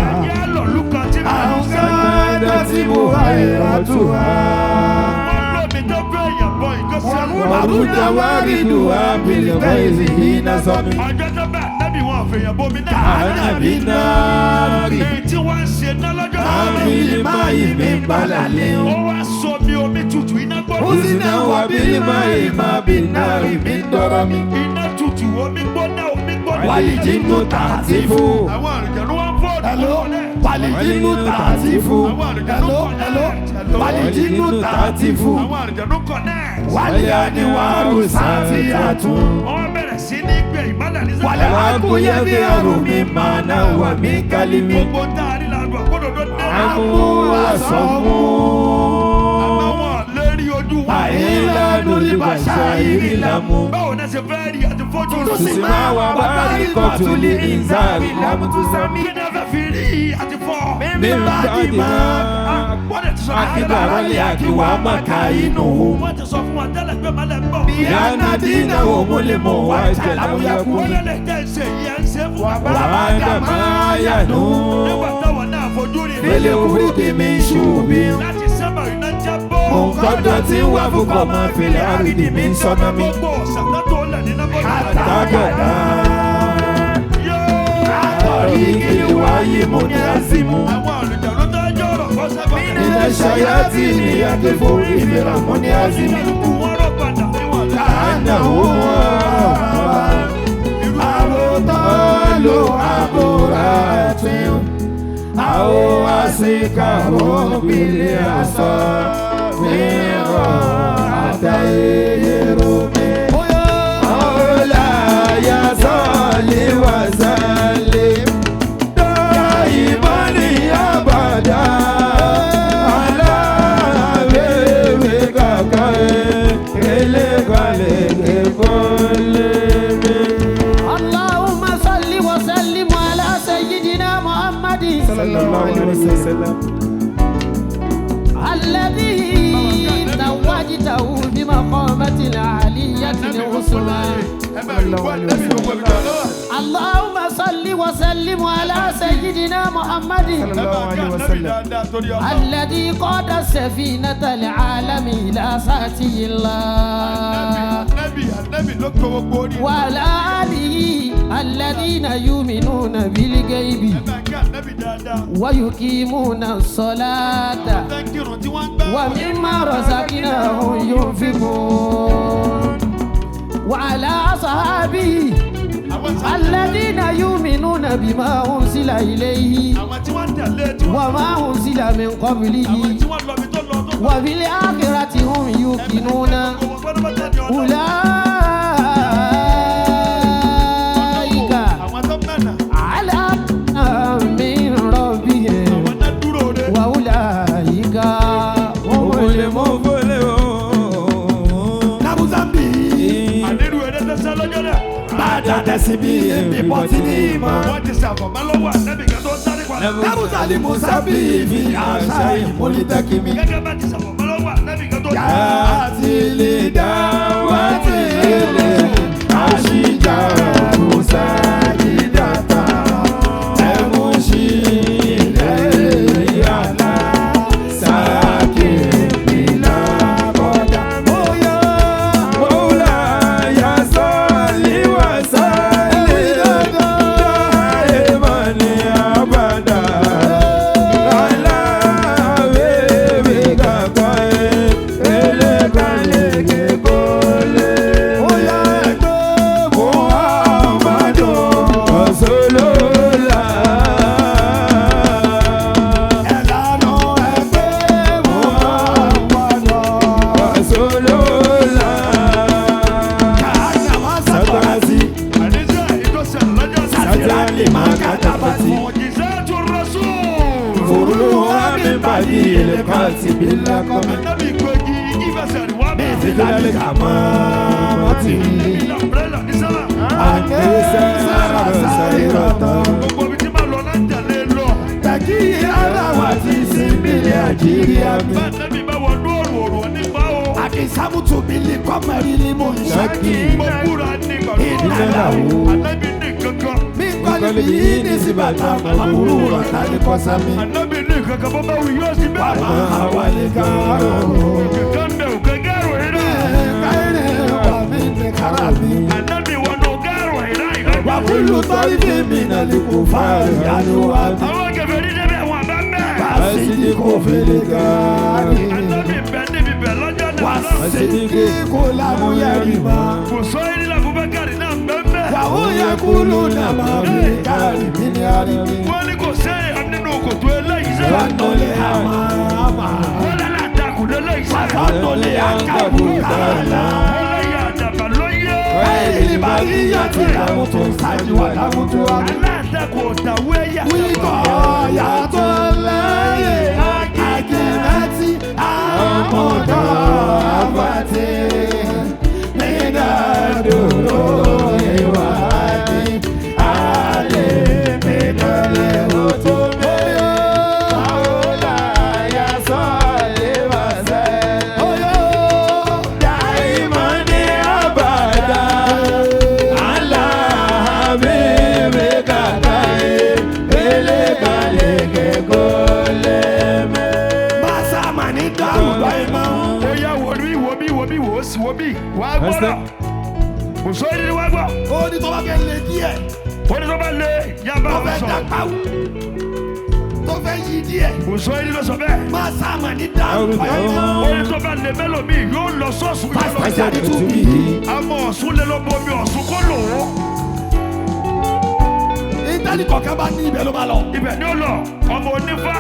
Ẹ̀yẹ́ lọ̀lú kan tí mi Àwọn ń sẹ́. kádà tí mo wá ìrọ̀tù wá. Wọ́n lómi tó fẹ́ yàn bọ̀ ìgbésẹ̀. Màrúdà wá rí dùn ábìlì bẹ́ẹ̀sì iná sọ mi. Ọjọ́ tó bá nábì wọn fèèyàn bomi náà. Ànábì náà rí. Èyí tí wọ́n ń ṣe náà lọ́jọ́ náà. Ábìlì máyì mi balà lé Ó o. wá sọ mi omi tutù iná gbóná. Ó sì náà wà bílí máyì má bì náà rí mi dọ́rọ́ mi. Iná tutù omi gbóná omi gbóná. Wàlìjì nù tààtì fún. Àwọn àrùjẹ̀nu wá ń fọ́ Hello, ọ̀dùnkún lẹ̀. wàlìjì nù tààtì fún. Àwọn àrùjẹ̀nu Hello, hello, wàlìjì nù tààtì fún. Àwọn àrùjẹ̀nu connect. Wàlẹ̀ àníwárù sáfì àtún. Wọ́n bẹ̀rẹ̀ sí ní gbé ìmọ̀lẹ̀ ní sẹ́yìn. Wàlẹ̀ àkúyẹ́ bí àrùn mi máa náà wà mí kálí mi. Gbogbo tá a rí lànà àkódòdó náà. Àmú àsọmú. Àmọ́ wọn lérí ojú wa. Àìlànà olùbàṣà ìrìnàmú. Báwo náà ṣe fẹ́ rí àti fojú Tó sì máa wà bá ìkọ̀tún ní ìzáàrí lámútúsámí. Kí ni a fẹ́ fi rí àti fọ́? Mi bá dì máa. Wọ́n dẹ̀ ti sọ Akíbàrá lè àkíwá máa ka inú. Wọ́n ti sọ fún wa tẹ́lẹ̀ pé màlẹ̀ ń bọ̀. Yánà dínà òun lè mọ̀ wá jẹ̀ lámúyákú. Wọ́n lè jẹ́ ìṣe yìí ẹ̀ ń ṣe fún wa. Wàá dàmá yànú. Nígbà táwọn náà fojú rí rí. Ilé orí mi ṣù mí. Láti sẹ́mà iná jábọ́. Òǹkọ́dọ̀ tí ń wá fúkọ̀ máa filẹ̀ àrídì mi ń sọ́nà mi. Gbogbo ọ̀sán tó lẹ̀ nínú bọ́ọ̀lù. Àtàgàdá. Yóò. Munhazimu. Àwọn àlùjànnú tó ń jọ̀rọ̀ kọ́ sábà. Mina shayatini yakifu ibra munhazimu. Wọ́n rọ̀ padà níwọ̀n. Ka'annahu abutalu aburatin aw asikahu bil asafir atayiru Mawlaya salli wa sallim daiman abada ala habibika khairil khalqi kullihim. اللهم صل وسلم على سيدنا محمد Sallallahu alayhi wa sallam. الذي توجته بمقامة العالية العظمى. اللهم صل وسلم على سيدنا محمد الذي قاد السفينة العالم إلى ساتي الله وعلى آله الذين يؤمنون بالغيب ويقيمون الصلاة ومما رزقناهم ينفقون وعلى أصحابه الذين يؤمنون بما أنزل إليه وما أنزل من قبله وبالآخرة هم يوقنون. أولئك على من ربهم وأولئك هم المفلحون. Nabuzali Musabi fi àṣà ìmúlítẹ́kìmí. Yàtìlì dáwàtìlì àṣìjà mùsàlìdàtà ẹ̀mùsí ilẹ̀ ìyàlá sàkè ìlà bọ̀dà. Bóyá Mọ́lá yà sọ́ọ̀lì wà sọ́ọ̀lì dáìmọ̀ ní àbàdà. Aláwẹ̀ kankan ẹlẹ́kànlẹ̀ kíkọ́lé. bóyá ẹgbẹ́ Muhammadu Rasulullah. ẹ̀lànà ẹgbẹ́ Muhammadu. Rasulullah. Kàánà wá sàtọ́rasí, sàtìrálì máa kàtàbàtì. Furuha min ba'di al-qatl bil-laqami. Bísí kàmáàmọ́tì. Àgbẹ̀sẹ̀ sàrà Gbogbo ibi tí máa lọ náà tẹ̀lé lọ. Tẹ̀kí ara wa ti sinmi ní Nàìjíríà mi. Bá nẹ́bí bá wọnú òrùn òrùn nípa o. Àkìsámùtù mi lè kọ́ mẹ́rin ní mò ń ṣákì. Mo búra ní pẹ̀lú Ìnáyà ọ̀rọ̀. o. Ànábì ní kankan. Mi kọ́ni bí yìí ní síbàtà àbúrò rọ̀tà ní kọ́sámi. Ànábì ní kankan bó bá wù yóò sí Wà bẹ́ẹ̀. máa wálé kárò. Òkè kan bẹ̀ òkè gẹ́rù ìrà. Káyọ̀rẹ́ wà mí ní kárà mi. Ànábì wọnú gẹ́rù ìrà ìrà. Wà kúlù tọ́lí fi mi nà lè kó fáàrí àdúrà mi. Àwọn kèfèrí débẹ̀ wọn bá ń bẹ̀. Wàsídì kò fèlè káàrí. Ànábì bẹ̀ níbi bẹ̀ lọ́jọ́ náà. Wàsídì kò lámúyẹ̀rì mọ́. Kò sọ ìrìnà Abubakar náà bẹ́ẹ̀ bẹ́ẹ̀. Wàhù yẹ kúlù náà máa fi káàrí mi ní àríwí. Wọ́n ní kò sẹ́yìn nínú kòtò eléyìí sẹ́yìn. Wànúlẹ̀ àmàmà. Wọ́n lálẹ́ àtakùn lélẹ́yìí sẹ́yìn. Wànúlẹ̀ àkàbùkàlà. Wọ́n lẹ́yìn àdàbà lóye. Ẹ̀yìn bàríyà tí làmùtò ṣáájú wà lámùtò wà. Aláǹtakùn ọ̀tàwé ẹ̀yà. Wíkọ̀ yàtọ̀ lẹ́yìn àgìrẹ́tì àmọ̀dọ̀ àbàtì. Nídàdúró ìwádìí àlè mídọ́lẹ̀ òtún bẹ́ẹ̀. Mawla ya salli wa sallim daiman abada ala habibika khairil khalqi kullihim. Màsàmà ní dàrúdọ̀ ìmọ̀. Ó yá wò bí wò bí wò bí wò ó sì wò bí. Wàá gbọ́dọ̀. Kò sọ ìrìn wá gbọ́. Ó ní tó bá fẹ́ lé díẹ̀. Ó ní tó bá lé yaba Tó fẹ́ sọ̀rọ̀. dàpáwù. Tó fẹ́ yí díẹ̀. Kò sọ yìí ló sọ bẹ́ẹ̀. Máa sáàmà ní dáhùn. Ó ní tó bá lé mẹ́lòmíì yóò lọ sọ́ọ̀sù yóò lọ. Pàṣẹ tún bí. Àmọ́ Ọ̀ṣun lé lọ bomi Ọ̀ṣun kó lò ó. Íńtánì kọ̀ọ̀kan bá ní ibẹ̀ ló máa lọ. Ibẹ̀ ni ó lọ. Ọmọ onífà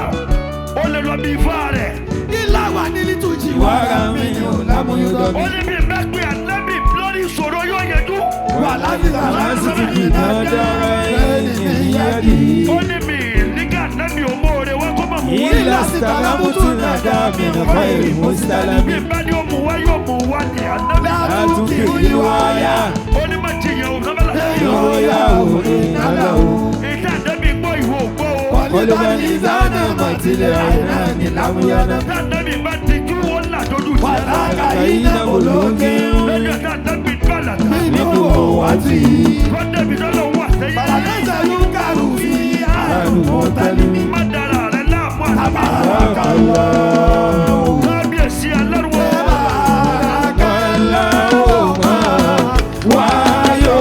ó lè lọ bí ifá rẹ̀. Ilá wà ní lítújì. Wàrà mi ni ò lámúyúdọ̀ Ó mi. ní bí mẹ́pẹ́ ànábì lórí ìṣòro yóò yẹjú. Wà láti Lásìkò iná dára ẹni níyàdí. Ó ní mi nígbà ànábì òmóore wá kó mọ̀ mú wá. Ilà sàlámùtù nàdá mi nà fáìrì mùsàlámì. Bí bá ní ó mú wá yóò mú wá ní ànábì. Látúnkì ìwáyà. Ó ní má jiyàn ò sábà láti. Ìròyà ò ìnálà ò. Ìta ànábì gbọ́ ìwò gbọ́ o. Olùbẹ̀ni zánà mọ̀tìlẹ̀ àìná ní lámúyánà. Tá ànábì bá ti jú ó là dójú tì. Wàlákà Kàyínà olókè Lọ́jọ́ tá ànábì bá làtà. nínú òwátì. Lọ́dẹ̀bí lọ́lọ́ wà sẹ́yìn. Bàlàdẹ́sẹ̀ yóò kàrù fi Àrùn mọ́tálímì. Má dara rẹ̀ láàmú ànábì. Bákàlá Kábíyèsí alárùwọ̀. bákàlá ò máa wáyò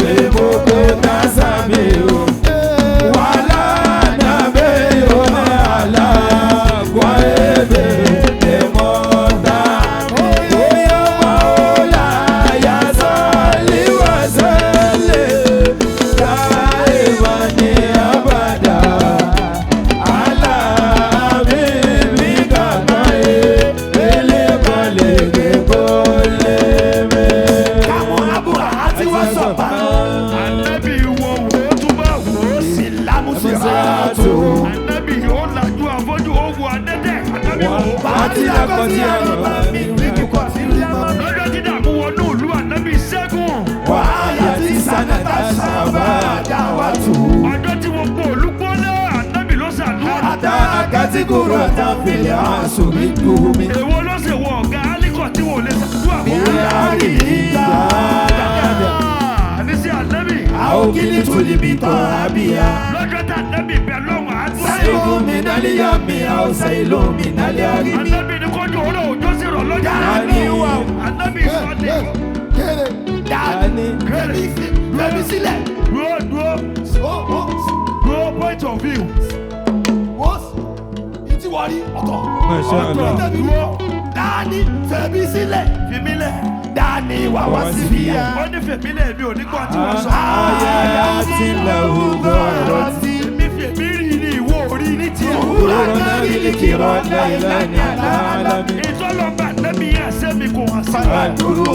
bèbò kó tásàmì o. Wàhálà nàbẹ́ yóò máa là wá ebè èmọ́ta. Bóyá mọ́lá yà sọ́ọ̀lì wá sẹ́lẹ̀. Táìmọ̀ ní àbàdà. Àlà mi mi kàkà ẹ̀. Elébọ̀lẹ̀ kébọ̀lẹ̀ mi. Káwọn abúlé àti wọ́n sọ̀pá. Ànábì wo wò ó tún bá wò ó sí. Lámùsíràtò. Ànábì yóò lajú afọ́jú ó wo adẹ́tẹ̀. Ànábì wò ó. Bàtí akọ́tí àrùbá mi ní kíkọ́ sí rímọ́. Lọ́jọ́ tí dààmú wọnú ìlú ànábì ṣẹ́gun. Wàhálà tí sanata sábà dá wa tù. Ọjọ́ tí wọ́n gbọ́ olúgbọ́lá ànábì ló ṣàdúrà. Ata akatikuru atafili asu mi duhumi. Èwo ló ṣe wọ ọ̀gá Álíkọ̀ tí wọ́n lè ṣàdúrà fún? Ìyáàrí ìdáàdà. Àní sí ànábì. Àwòkíní tuli mi tán àbíyá. Lọ́jọ́ tí ànábì bẹ lọ́wọ́ àdúrà. Sẹ́yìn mi nálẹ́ yá mi, àwòsàn ìlú mi nálẹ́ àrí mi. Ànábì ní kọjú òró òjò sí rọ̀ lọ́jọ́. Dání wà. Ànábì sọ ní. Kéré Dání. dání fẹ̀mí sílẹ̀. Dúró dúró Ó ó dúró point of view. wó ìtí wọ́n rí ọ̀tọ̀. Masha Allah. Ìtẹ̀bí dání fẹ̀mí sílẹ̀. Fìmí lẹ̀. Dání wà wá síbí yá. Ó ní fèmí lẹ̀ mi ò ní gbọ́ tí wọ́n sọ. Ayé àti làwùgọ̀ rọ̀tí. Èmi fèmí rí ni ìwọ orí ní tiẹ̀. Òwúrọ̀ Kúrò náà ní kìrọ̀ láìláì àlàálàmì. Ìtọ́lọ́gbà nẹ́bí yẹn sẹ́mi kò hàn sí. Àdúró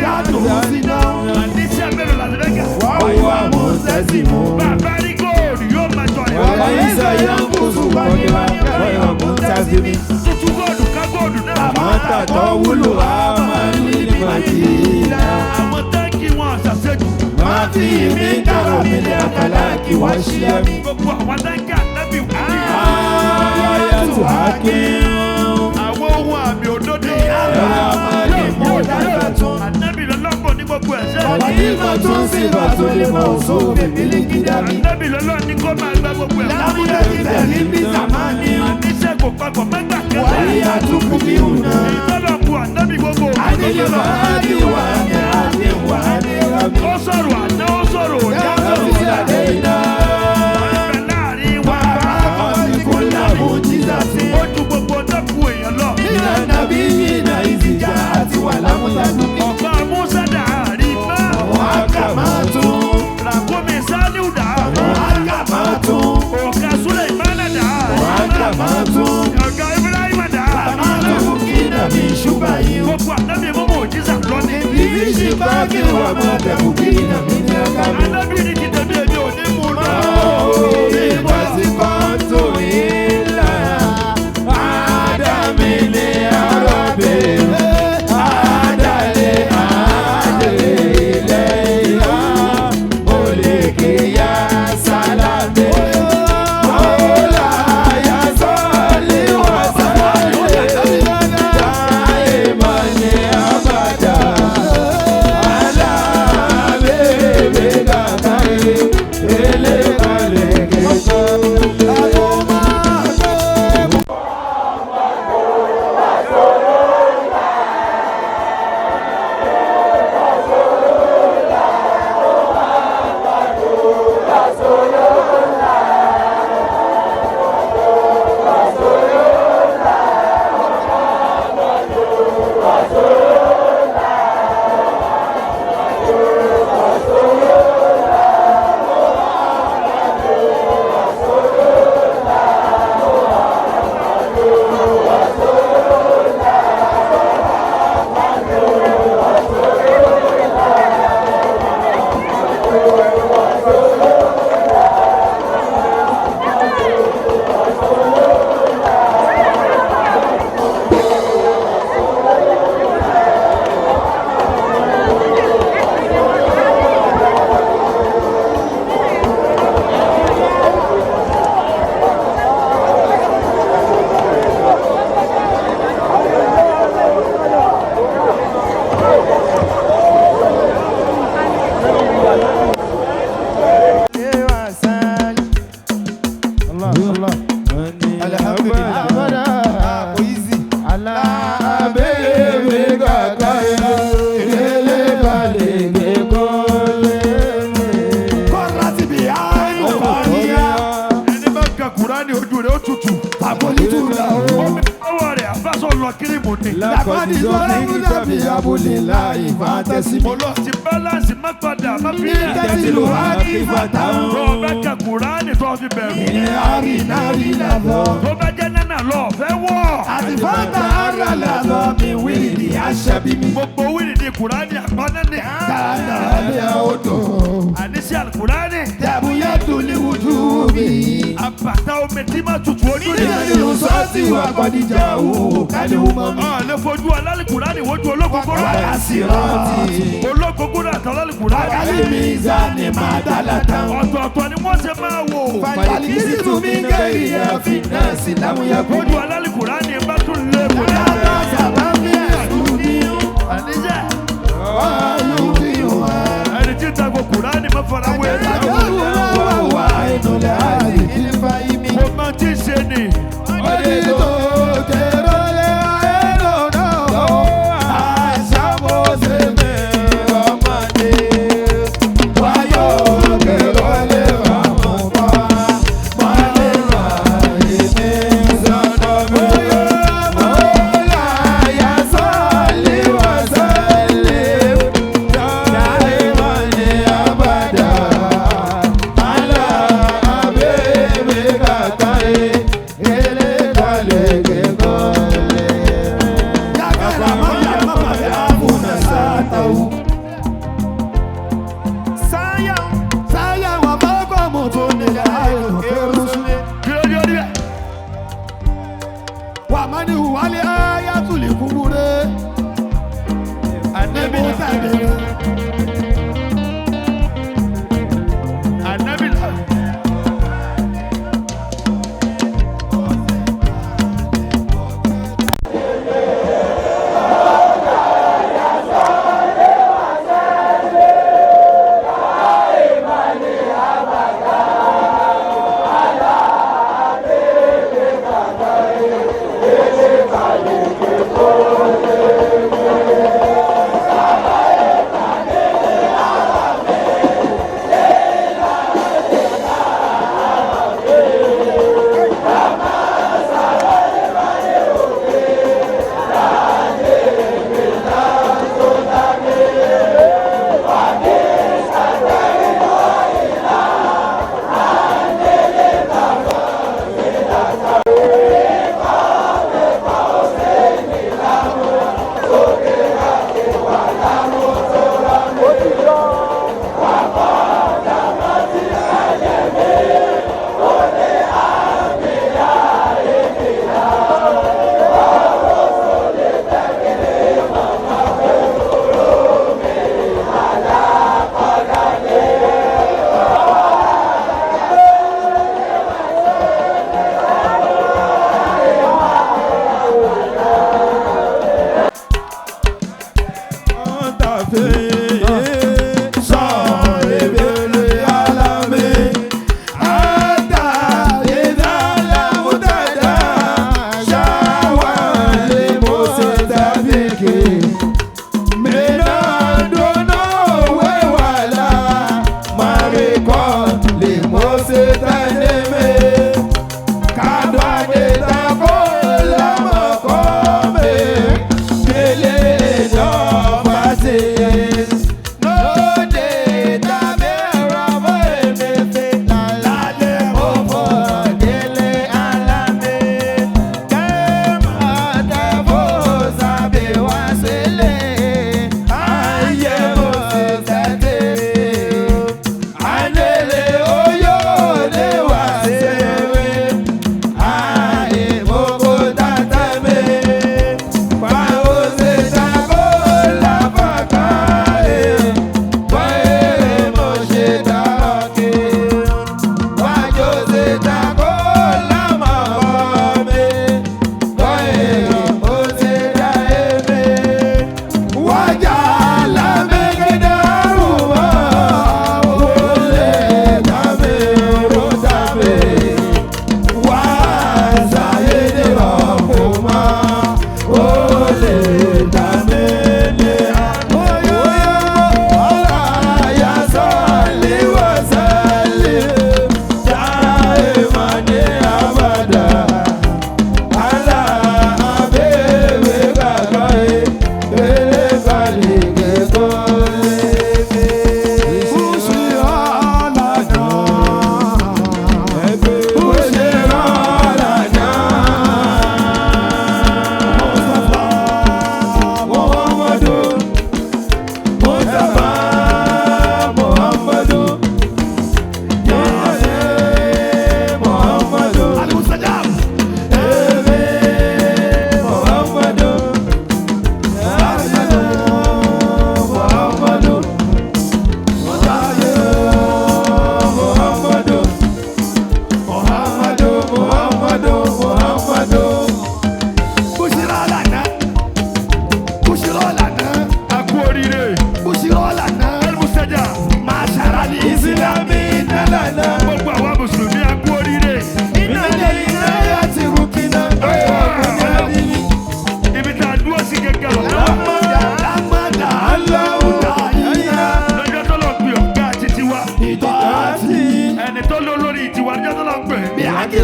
Yàtò síná. Àníṣe mélòó la ti fẹ́ kà? wáyé mú sẹ́sì mú. Bàbá rí góòlù yóò máa jọ ẹ̀. Wàlàyísà yà ń kó sùn kọ́ni wáyé mú sẹ́sì mi. Tuntun góòlù ká góòlù náà. Mọ́tà tó wúlò á máa ní Màdínà. Àwọn táǹkì wọn àṣàṣejù. Má fi mí dára mi lé àkàlà kí wá ṣí ẹ̀mí. Gbogbo àwọn táǹkì ànábì wù mí. Ayé tó hákí. Àwọn ohun àmì òdodo. Ẹ̀rọ àmàlí mú dára tún. Ànábì lọ́lọ́pọ̀ ní gbogbo ẹ̀ṣẹ̀. Ọ̀dìmọ̀ tún sí bàtún lè mọ̀ òṣù bèbí gíga mi. Ànábì lọ́lọ́ ní kó máa gba gbogbo ẹ̀. Lábúlé ìfẹ́ ní bí sàmánì. Àníṣe kò papọ̀ mẹ́gbà Wáyé kẹsẹ̀. àtúkù bí òun. Ìtọ́lọ́pù ànábì gbogbo. Adélé máa ní wà ní àní wà ní rami. Ó sọ̀rọ̀ àná ó sọ̀rọ̀ òní ó sọ̀rọ̀ Ọ́fíìsì ọ̀la. àdé iná. Ọ̀rẹ́ láàrin wa. Ọ̀sìnkú làmú jísàsì. Ó ju gbogbo tọ́kù èèyàn lọ. Nínà nàbí yìnyínà ìsìjà àti wà lámúsàdùn. Ọ̀pá Musa dàrí mọ́. Wọ́n á kà máa tún. Ràkúnmí Sálíù dàrí. Wọ́n á kà máa tún. Ọ̀gá Suleimana dàrí. Wọ́n á kà máa tún. Ọ̀gá Ibrahima dàrí. Àmàlù kí nàbí ṣùgbà yìí. Gbogbo ànábì mímú òjísà lọ́ní. Ìfíṣì bá kí wà máa tẹ̀kù kí nàbí ní ọ̀gá mi. Ànábì ní ti tẹ̀mí èmi ò ní mú lọ. Ala, bebe, Alhamdulillah. Abada. Kò easy. Alábẹ́ẹ̀mí kàkà ìrẹ́lẹ̀ balẹ̀ gbẹ́kọ́lé. Kọ́ra ti bì áyù kọ́níyà. Ẹni bá ka Kùránì ojú rẹ̀ ó tutù. Àbólítù là ó. Omi ọwọ́ rẹ̀ àfàsọ lọ kírímù ni. Làkọ́ni sọ́lá múlá bí abúlé láì fà tẹ́sí mi. Mo lọ ti balance má padà má fi lẹ̀. Tẹ́sí ló wá kí fàtà ń. Tó o bá ka Kùránì tó o fi bẹ̀rù. Ìyẹn àrínárì làbọ̀. Tó bá jẹ́ nánà lọ fẹ́ wọ̀. Àti fàtà ara làbọ̀ mi wíìlì ní àṣẹ bí mi. Gbogbo wíìlì ni Kùránì àpọ́nẹ́ ni. Kàdà lé odò. Àníṣe Àlùkùránì. Dàbúyá dùn ní ojú mi. Àbàtà omi tí máa tutù ojú ni. Nínú sọ́ọ̀tì wà kọ́díjà òwò kálí wọ́n mi. Ọ̀ lè fojú alálìkùránì wojú olókòkòrò. Wàyà sí rántí. Olókòkòrò àtàlálìkùránì. Wákàlí mi zani máa dálà tán. Ọ̀tọ̀ọ̀tọ̀ ni wọ́n ṣe máa wò. Fàlìkìsì tún mi gẹ̀rì àfi náà sí lámúyẹ kú. Ojú alálìkùránì bá tún lé kò ní. Yàrá sábà mi ẹ̀sùn ní Àníṣe ọ̀yùn kí wọ́n. ẹni tí ń tako Kùránì má fara wé. Àjọ̀dún wà wà ìnulẹ̀ àti ìfà ìmí. Mo máa ti ṣe ni. Òdìtò kèrò lé ayé lọ́nà. Àṣàmóṣe mi ọmọdé. Wáyọ̀ kèrò lé ọmọ bá. Mọ́lẹ̀ máa yé mi sọ́dọ̀ mi. Mọ́lá yà sọ́ọ̀lì wà sọ́ọ̀lì. Dáìmọ̀ ní abàdà. Àlà abẹ́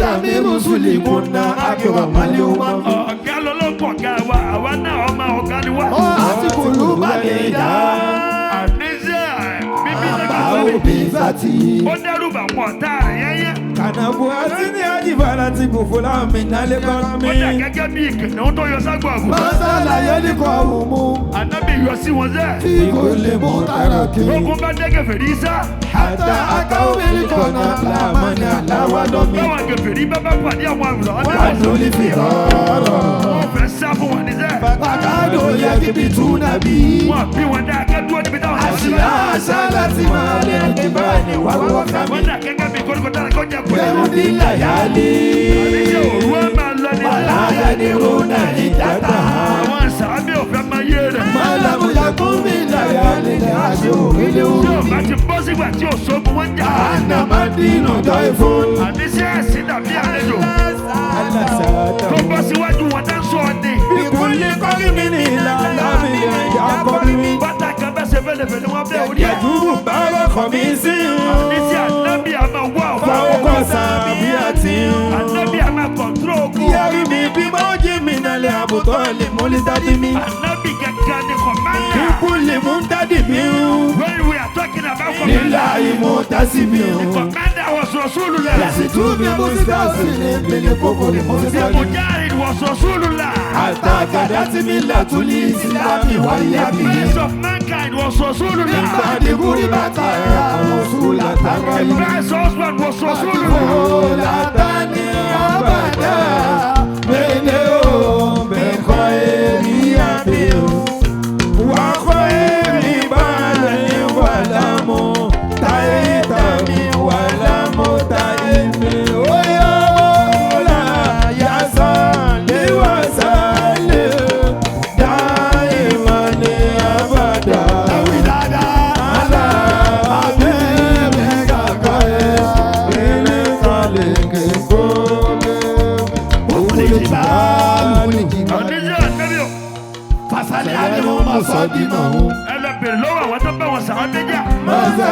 Kàfíìrà mi rúṣùlì kùnà àkìrọ̀ mọ́lẹ́ wọn. Ọ̀gá lọ́lọ́pọ̀ ọ̀gá wa, àwa náà ọmọ ọ̀gá ni wá. Ọ̀ àti kùlù bá lè dá. Àníṣe bíbí Àbá lẹ́gbẹ̀ẹ́ òbí zàtì. ó dẹ́rù bà wọ́n ọ̀tá rẹ̀ yẹ́yẹ́. Kànáfó àti ní àjìbára ti kò fọlá mi nálé kọ́ra mi. Ó dà gẹ́gẹ́ bí ìkìnnìún tó yọ ságbó àgùntàn. Mọ́sálàyé ní kò hùn mú. Ànábì yọ sí wọn sẹ́. Tí kò lè mú tààrà kiri. Ogun bá dé kèfèrí sá. Àtà akáwé ní kọ̀nà làmánà làwádọ́ mi. Báwọn kèfèrí bá bá pàdé àwọn àgùntàn. Wàdúlì fi rọrọ̀. Wọ́n fẹ́ sá fún wọn ní sẹ́. Bàkàdó yẹ kíbi tún nàbí. Wọ́n bí wọn dá akẹ́dúró níbi táwọn sọ̀rọ̀ sí. Àṣìlá àṣà láti máa lè ní báyìí wà wọ́n ká mi. Wọ́n dà gẹ́gẹ́ bí koríko tára kọjá pẹ̀lú. Bẹ́rù ní làyálì. Àníṣe òru á máa lọ ní Màláyà ní Rúnà ní Dàtà. Àwọn sàábì ò fẹ́ máa yé rẹ̀. Màlámù yakún mi làyálì ní aṣọ òrìlẹ̀ Tí ò òbí. bá ti bọ́ sígbà tí ò sógun wọ́n jà. Ànàmádìnà jọ ìfún. Àníṣe ẹ̀sìn dàbí àlejò. Alásàtà. Tó bọ́ síwájú wọn tá ń sọ ọ́ ni. Ìkúnlé kọ́rí mi ní ìlànà mi lè yá kọ́rí mi. Bàtà kan bẹ́ ṣe fẹ́lẹ̀fẹ́lẹ́ wọn bẹ́ orí ẹ̀. Yẹ̀dúrú bára kọ̀ mí sí. Àníṣe ànábì àmà wá ọ̀fọ̀. Fáwọn kan sàbí àti. Ànábì àmà kọ̀ǹtró ogun. Yẹ́rì mi bí mo jí mi nálẹ̀ àbùtọ́ lè mú lè dádì mi. Ànábì kankan ni kọ̀mándà. Ikú lè mú dádì mi. When we are talking about commander, Nílà ìmú tásí mi o. commander was Rasulullah. Yàtì tún mi mú sí tásí ní ìpínlẹ̀ kókó ni mo ti The sáré. Mujahid was Rasulullah. Àtàkàdá tí mi là tún ní ìsìlámì wáyé The mi. best of mankind was Rasulullah. Ìgbàdìgúrí bàtà àwọn òṣùlà tààrà The yìí. best husband was Rasulullah. Látàní àbàdà mẹ́lẹ́ o mẹ́kọ́ èmi àbí o. Wà á kọ́ èmi balẹ̀ wà lámú. Táyé tàmí wà lámú táyé mi. Ó yọ ọ́ là yà sàn lé wà sàn lé. Dáì mà ní àbàdà. Àwí dáadáa. Àlà àbí mi kàkà ẹ̀. Ilé kan lè ké kó lé. Òkúlé jìbá. Àníṣe ànábì ò. Fàṣálẹ̀ àdéhùn máa sọ dínà o. Ẹ lọ bèrè lọ́wọ́ àwọn tó bá wọn sàábé jà. Mọ́sá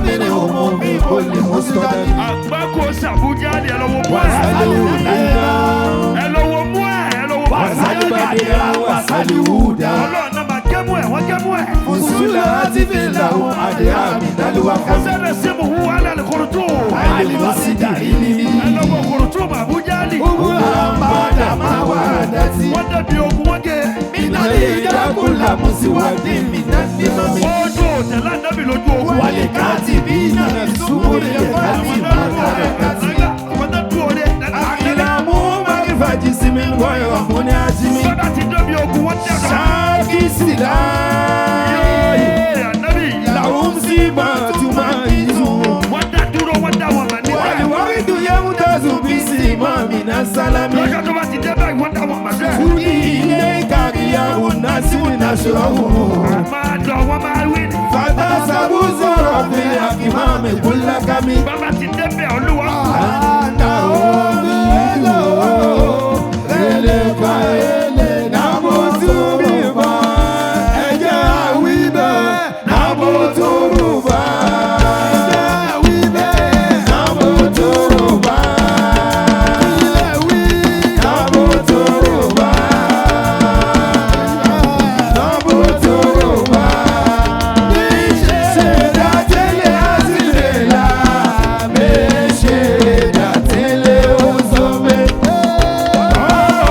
mi ni òun mi kò lè mú sí dání. Àgbákò sàbújá ni ẹ lọ wo mú ẹ̀. Wàsálì wùdá. Ẹ lọ wo mú ẹ̀. Ẹ lọ wo mú ẹ̀. Wàsálì bàdìrà wàsálì wùdá. Ọlọ́run náà máa gé mú ẹ̀, wọ́n gé mú ẹ̀. Fùsùlà àti fìlà òun àdé àmì dálíwá kan. Sẹ́dẹ̀ símù hu alẹ́ kòròtò. Àlìmọ́sí dàrí ni mí. Ẹ lọ wo kòròtò Àbújá ni. Wúrà padà máa wà dátì. Wọ́n dẹ̀bi ogun wọ́n gé. Mínálì ìdákùlà mùsíwádìí mínálì mọ́mí. Ojú òtẹ̀ lánàbì lójú ogun. Wàlẹ̀ káàtì bí iná súnmùrì lè káàtì máa kára káàtì. Àwọn tó dúró dé. Ìlàmú márífàjì sí mi ń wọ ìrọ̀mú ní ajímí. Bọ́dà ti dọ́bi ogun wọ́n dẹ̀ lọ. Ṣáàkì sì láàyè. Ànábì Làwọn sì bá túmọ̀ ìtù. wọ́n dá dúró wọ́n dá wọn mà níbẹ̀. Wàlúwárí dùn yẹ́mú tẹ̀sùn bí sì mọ́ mi náà sálámì. Lọ́jọ́ tó bá ti dé báyìí wọ́n dá wọn mà bẹ́ẹ̀. Fúni ilé kàríyàwó náà sí náà ṣòro. Máa dọ̀ wọ́n máa wí ni. Fàtà sàbú sọ̀rọ̀ fi àfihàn mi kúnlẹ̀ kámi. Bàbá ti débẹ̀ olúwa. Àná omi èlò èlé pa èlé Nàbùtúrù bá ẹ̀jẹ̀ àwí bẹ́ẹ̀. nàbùtúrù bá Ẹ̀jẹ̀ àwí bẹ́ẹ̀. nàbùtúrù bá Ilé wí. nàbùtúrù bá nàbùtúrù bá. Níṣẹ́ Ṣèdátẹ́lẹ̀ àtìlélá, ṣèdátẹ́lẹ̀ òṣòmé.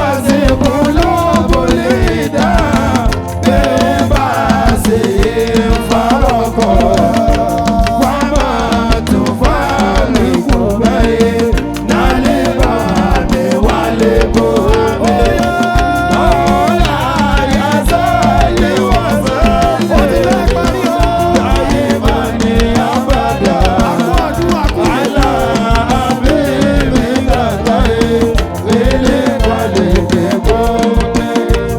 Ọ̀sìn kúlóbù lè dá, bẹ́ẹ̀ bá ṣe ń farọ́kọ̀. Fámà tún fálùkù bẹ́ẹ̀, nálẹ́ bá mi wálé bó mi. Ọ̀la yasọ́ lè wá ó ti sọ́lé. fẹ́ parí o. Ayé máa ní àbàdà. Àkú ọdún àkú. Àlà àbẹ̀mí dàda ẹ̀, lélẹ̀ balẹ̀ kẹ́kọ̀ọ́ mẹ́rin.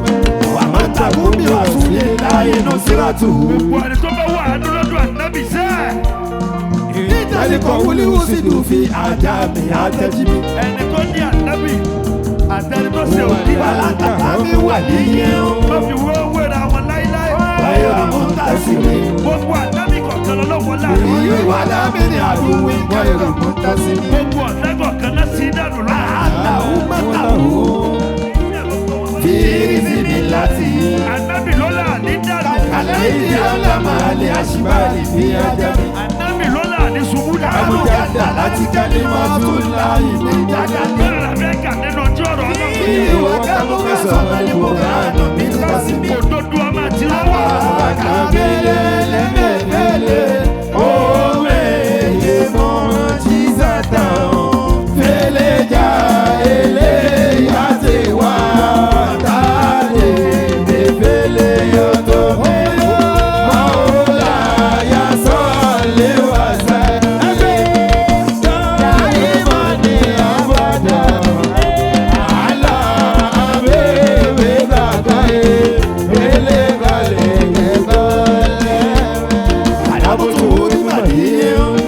Wà má tàkùn bí wà tún lè láyé nù síràtù. Gbogbo ẹni tó bá wà lọ́dọ̀ ànábì sẹ́ẹ̀. Ìtàlí kan wúlíwú sí dùn fi àjà mi àtẹ̀jí mi. Ẹni tó ní ànábì àtẹni tó ṣe òdì. Wàlá tàkà mi wà níyẹn o. Má fi wọ́n wéra wọn láíláí. Báyọ̀ àmúta sí mi. Gbogbo ànábì kọ̀ọ̀kan. kọ̀ọ̀kan lọ́wọ́ láàrin. Ìwà lámìnì àdúwìn Wọ́n mú tásí mi. Gbogbo ọ̀tá kọ̀ọ̀kan náà sí dànù lọ́wọ́. Àlàó mọ́tàwó fíìsì mi láti. Ànábì ló là ní dànù. Kàlẹ́ ìdí ọ̀làmà Alẹ́ àṣìbáàlì fi ajá mi. Ànábì ló là ní ṣubú dànù. Àmújáda láti kẹ́lí máa tún la ìní jáde. Bẹ́ẹ̀ la fẹ́ kà nínú ojú ọ̀rọ̀ náà. Ìwà kẹ́mú kẹsàn-án ní Kùránì mi tásí mi. Òdodo ọmọ àti lọ́wọ́. Àkàbílẹ̀ lẹ́mẹ̀lẹ́lẹ̀ òwe mọ́ jísàtà fẹ́lẹ́jà eléyà ti wá tálẹ̀ mẹ́fẹ́lẹ́ yọtọ̀ mọ́ọ́lá yà sọ́ọ̀lẹ̀ wá sẹ́lẹ̀ dáìmọ̀ ní àbàdà àlà àbẹ̀wẹ̀ bàbá ẹlẹ́gbàlẹ̀ ẹ̀gbọ́lẹ̀. Àdàbòtò orí màdí.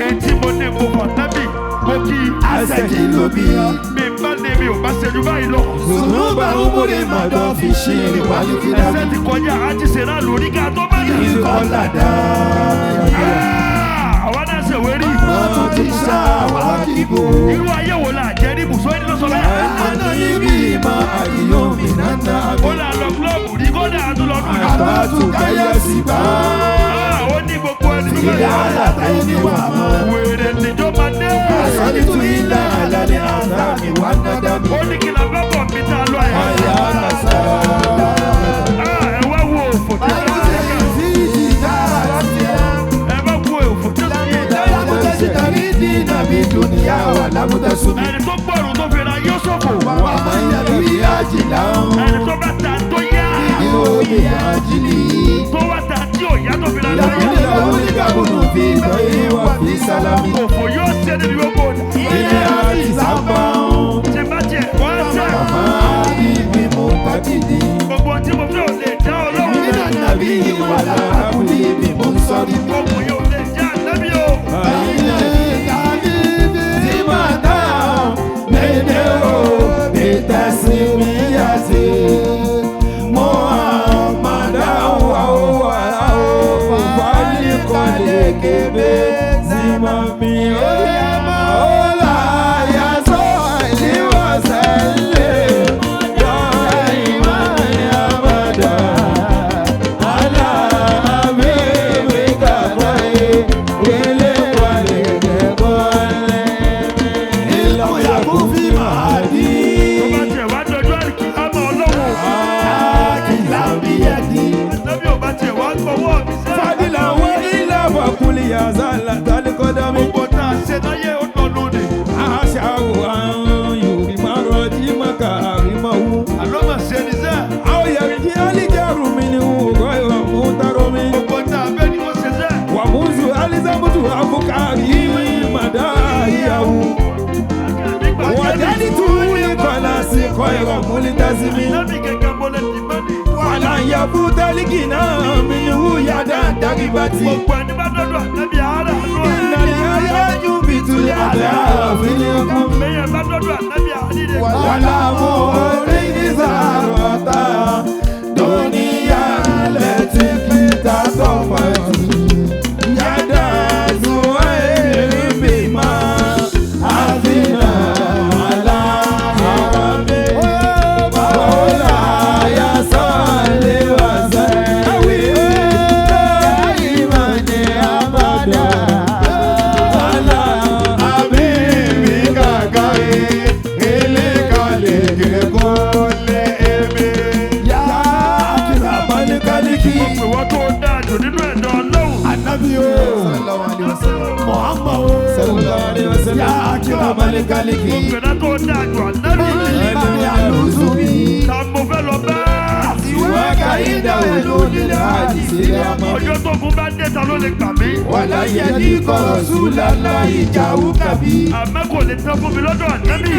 Etí mo ní mo mọ̀ nábì mo kí Àṣẹjì ló bí. mi bá ní mi ò bá ṣe ju báyìí lọ. Zùnúbà ń múre màdán fi ṣe ìwádìí fi Ẹsẹ̀ dàbí. ti kọjá àjíṣe náà lórí ká tó bá yà. Ìkọlà dáa. Àwa náà ṣèwé rí. Wọ́n tún ti ṣá wa kíbo. Irú ayé wo la jẹ́ ní ibùsọ̀ ẹni ló sọ bẹ́ẹ̀. Àná níbi ìmọ̀ àyíyó mi nánà Ó là lọ kílọ̀bù rí kódà á tún lọ dùn. àbátú káyọ̀ sí bá. Ó ní gbogbo ẹni tó bá Ìyá yà. àlàtà ẹni wà mọ́. Wèrè níjọba dé. Àsọ̀lì tún ilà àlàlẹ̀ àná mi wà nádà mi. Ó ní kí la fẹ́ bọ̀ mí tá a lọ ẹ̀. Àyà kàṣà. Ẹ wá wo òfò tí ó ẹ bá wo òfò tí ó ẹni tó gbọ́rùn tó fi ra yóò ṣòfò. Ẹni tó bá ta tó yá. Tó wá ta tí ò yá tó fi ra láyé. Òfò yóò ṣe níbi gbogbo ọ̀dà. Ṣé bá tiẹ̀ wá sẹ́? Gbogbo tí mo fẹ́ ò lè já ọlọ́run. Gbogbo yóò lè já ànábì o. Tó bá tiẹ̀ wá dojú àríkì ámọ̀ ọlọ́run. Ànábì ò bá tiẹ̀ wá gbọ́wọ́ mi sẹ́. Fadila wa ila wa kuli ya zala talikodami. Gbogbo tá a ṣe láyé ó lọ lónìí. Aṣáwó àwọn Yorùbá rọjí mọ́kà àrímọ́wú. Àlọ́ mà ṣe ni sẹ́. Àwọn yàrá alijaru mi ni wọ́n ìwà mú tọrọ mi. Gbogbo tá a fẹ́ ni wọ́n ṣe sẹ́. Wà mú zu alizamutu afukari màdá ìyàwó. Wà jáde tún ní kọ́lá sí kọ́ ìrọ̀ múlítàsí mi. Ànábì gẹ́gẹ́ mo lè dì mọ́ni. Wà láyà fún tálíkì náà mi ni wú yàdá dáríbàtì. Gbogbo ẹni bá dọ́dọ̀ ànábì àárẹ̀ àánú ẹ̀. Ìlànà ayájú bìtúlẹ̀ àbẹ̀ àfin ní ọkọ. Bẹ́yẹn bá dọ́dọ̀ ànábì àárẹ̀. Wàlámù oríṣàrọ̀tà dúníyà lẹ́tí kìtà sọ̀fọ̀tì. Yàdá zuwa èrè bímọ àfihàn àlá àràmì. Bàwọ́lá yà sọ̀lẹ̀ wàṣẹ. Àwí ìmọ̀ ní àbàdà. Àlá àbí mi kàkà Mo pè wọ́n tó dáa jù nínú ẹ̀dọ̀ ọlọ́run. Ànábì o, Muhammad o, yá akíra Mo pè náà tó dáa jù ànábì. Mami àlùzùmí. Ta mo fẹ́ lọ bá. Ọjọ́ tó kún bá dé ta ló lè gbà mí. Àmọ́ kò lè tán fún mi lọ́dọ̀ ànábì.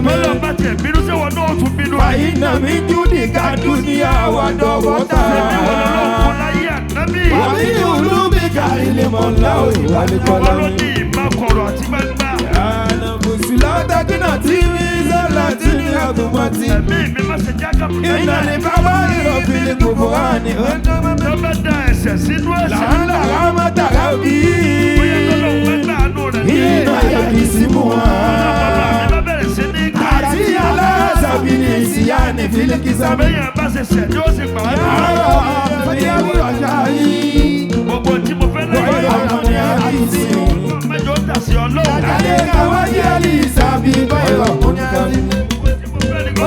Bọ́lá bá tiẹ̀ bínú sí wọn náà tún bínú. Àyínà mi júdì ká dúníyà wà dọ̀wọ́ ta. Ṣèbí wọn lọ́wọ́ fún láyé ànábì. Wàmí olúmíkà ilé mọ̀lá òyìnbá ní kọ́lá Wọ́n ló mi. ní ìmọ̀ kọ̀rọ̀ àti gbangba. Àná bùsùlá dákínà tí mi sálà tí ní àgùnmọ̀tì. Ẹ̀mí mi má ṣe já kàpùtà Iná ní bàbá ìrọ̀bìlì Fílíkù-Fúránì. Tó bá da ẹ̀ṣẹ̀ sínú ẹ̀ṣẹ̀. Làálà rámátàrà bí. Bóyá tọ́lọ́run bá gbàánú rẹ̀ ní. Iná yàgì sí mu Bàbá mi wá. bá bẹ̀rẹ̀ sí ní gbà. Àti aláṣàbí ni ìsìyá ni fílíkì-sábì. Bẹ́yẹn bá ṣe ṣẹ̀ ni ó sì gbà wá. Gbogbo tí mo fẹ́ lẹ́yìn. Mẹ́jọ ó tà sí Ọlọ́run. Gbogbo tí mo fẹ́ ni kò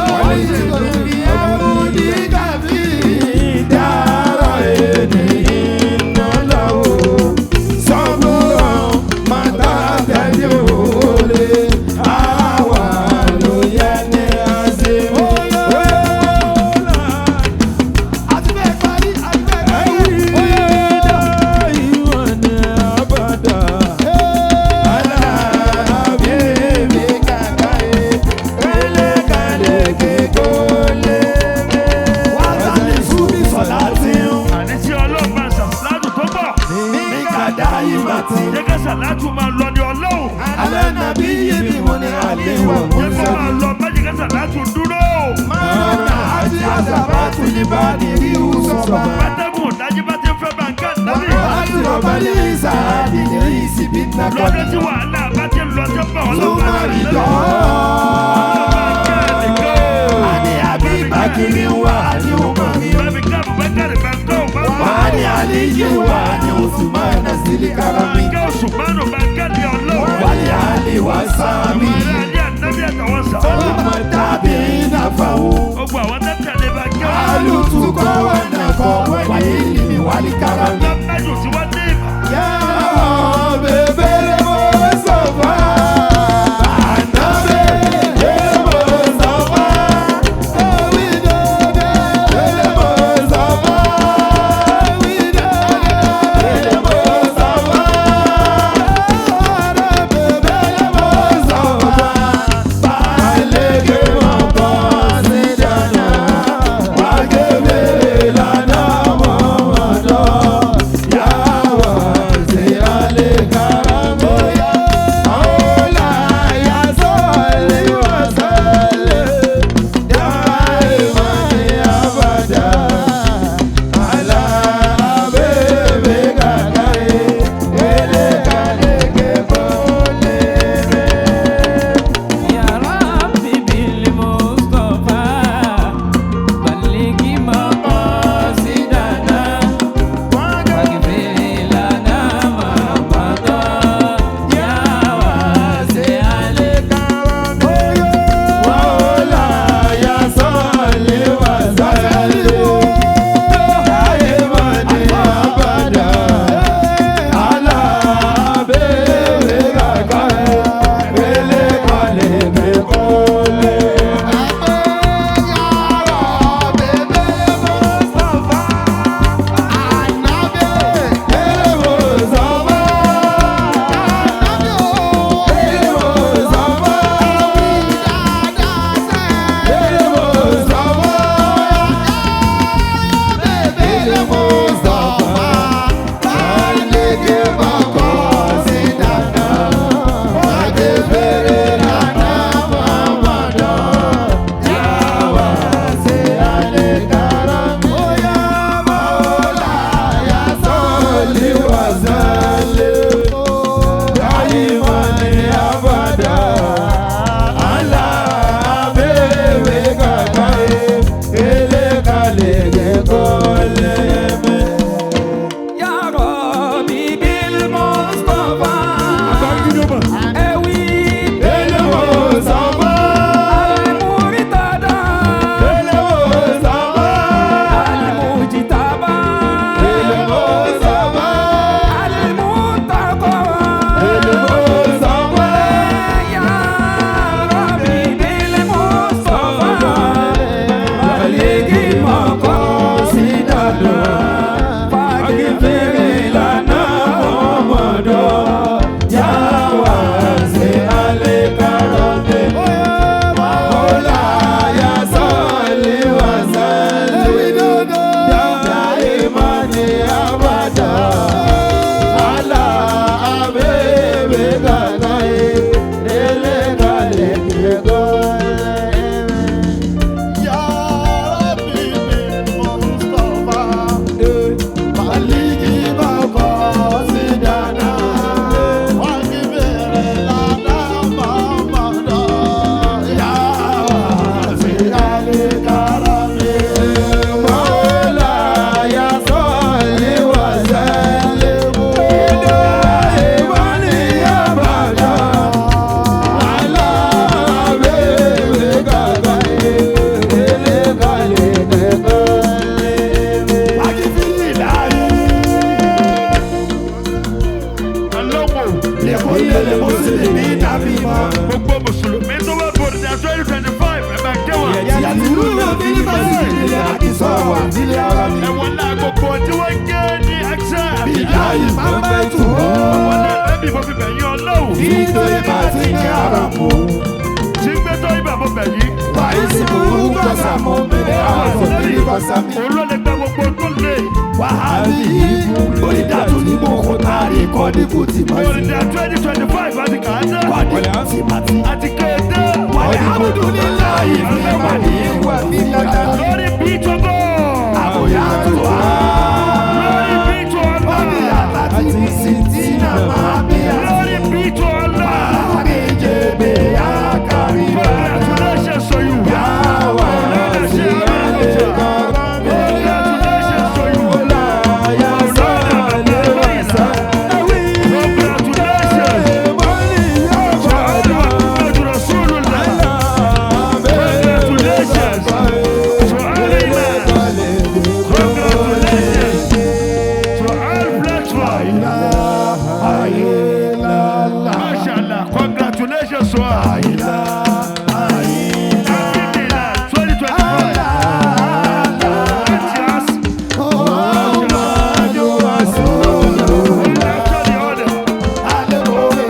Àti bẹ́ẹ̀ parí, àti bẹ́ẹ̀ parí. Àní tí Ọlọ́run bá ń sàlátù tó pọ̀. Jẹ́ ká sàlátù máa lọ ní Ọlọ́run. Alẹ́ nàbí yìí mo ní àlè wà mú Jẹ́ kó sábì. máa lọ, má jẹ́ ká sàlátù dúró. Mọ́nà àti àsàbàtù ní bá ní rí sọ́ba. Bátẹ́gùn dájú bá ti ń fẹ́ bá ń ká nábì. Àti ọba ní ìsàdì ní ìsìbí nàkọ́. Lọ́dún tí wàhálà bá ti ń lọ tó bọ̀ Ọlọ́run bá Súnmọ́ ń ìdán. Àní àbí bàkìrì wà ní òmàrí. Bẹ́ẹ̀ni ká Abubakar bá ń kọ́ òbá Wà ní àlíyé wà ní Usman sílíkàràmì. Ká Usmanu bá ń ká ní Ọlọ́run. Wà ní àlè wà sàmì. Àwọn ará ilé ànábì àtàwọn sàhábà. Ọmọ tàbí ìnáfàwọ́. Gbogbo àwọn tó tẹ̀lé bá ń ká. Alùtùkọ́ wà nàkọ́ wà ní ìlú wà ní kàràmì. Lọ́mọ́dún tí wọ́n ní ìmọ̀. Yá bèbèrè mo sọ. bímọ. Gbogbo Mùsùlùmí tó wá Bòrìdà 2025 ẹ máa kẹ́ wọn. Yàtìlú náà bí ní bá sì nílé àkísọ̀ wà nílé ara mi. Ẹ̀wọ̀n náà gbogbo tí wọ́n gé ní Aksa. Ìyá ìmáfẹ́ tù ó. Ẹ̀wọ̀n náà lẹ́bí mo fi bẹ̀yìn Ọlọ́run. Nítorí bá ti ní ara mú. Tí ń gbé tó ibà mo bẹ̀yìn. Wàyí sì mú kọ́sà mú mẹ́lẹ́ àwọn òbí kọ́sà mi. Òun ló lè gba gbogbo tó lè. Wàhálì onídàtú ni mo kò tàrí kọ́díkù tì mọ́ sí. Bòrìdà 2025 àti kàádá. Kọ́díkù tì má ti. Àti kéde. Wàlẹ̀ alhamdulillahi fi wàlí wà ní lọ́jà. Lórí bí tó bọ̀. Àbòyá tó wá. Lórí bí tó Ọdí ọlá. àtàtì sí tí náà máa bí àti. Lórí bí tó ọlá. Àríjẹ̀bẹ̀ àkàrí bá. Congratulations to you. Yàwá sí ẹ̀lẹ́ Congratulations to you. Congratulations. Muhammadu Rasulullah. Congratulations to all imams. Congratulations to all platforms. Mashallah. Congratulations to all. Happy Milad 2025. Yes. After the order. After the order. After the order.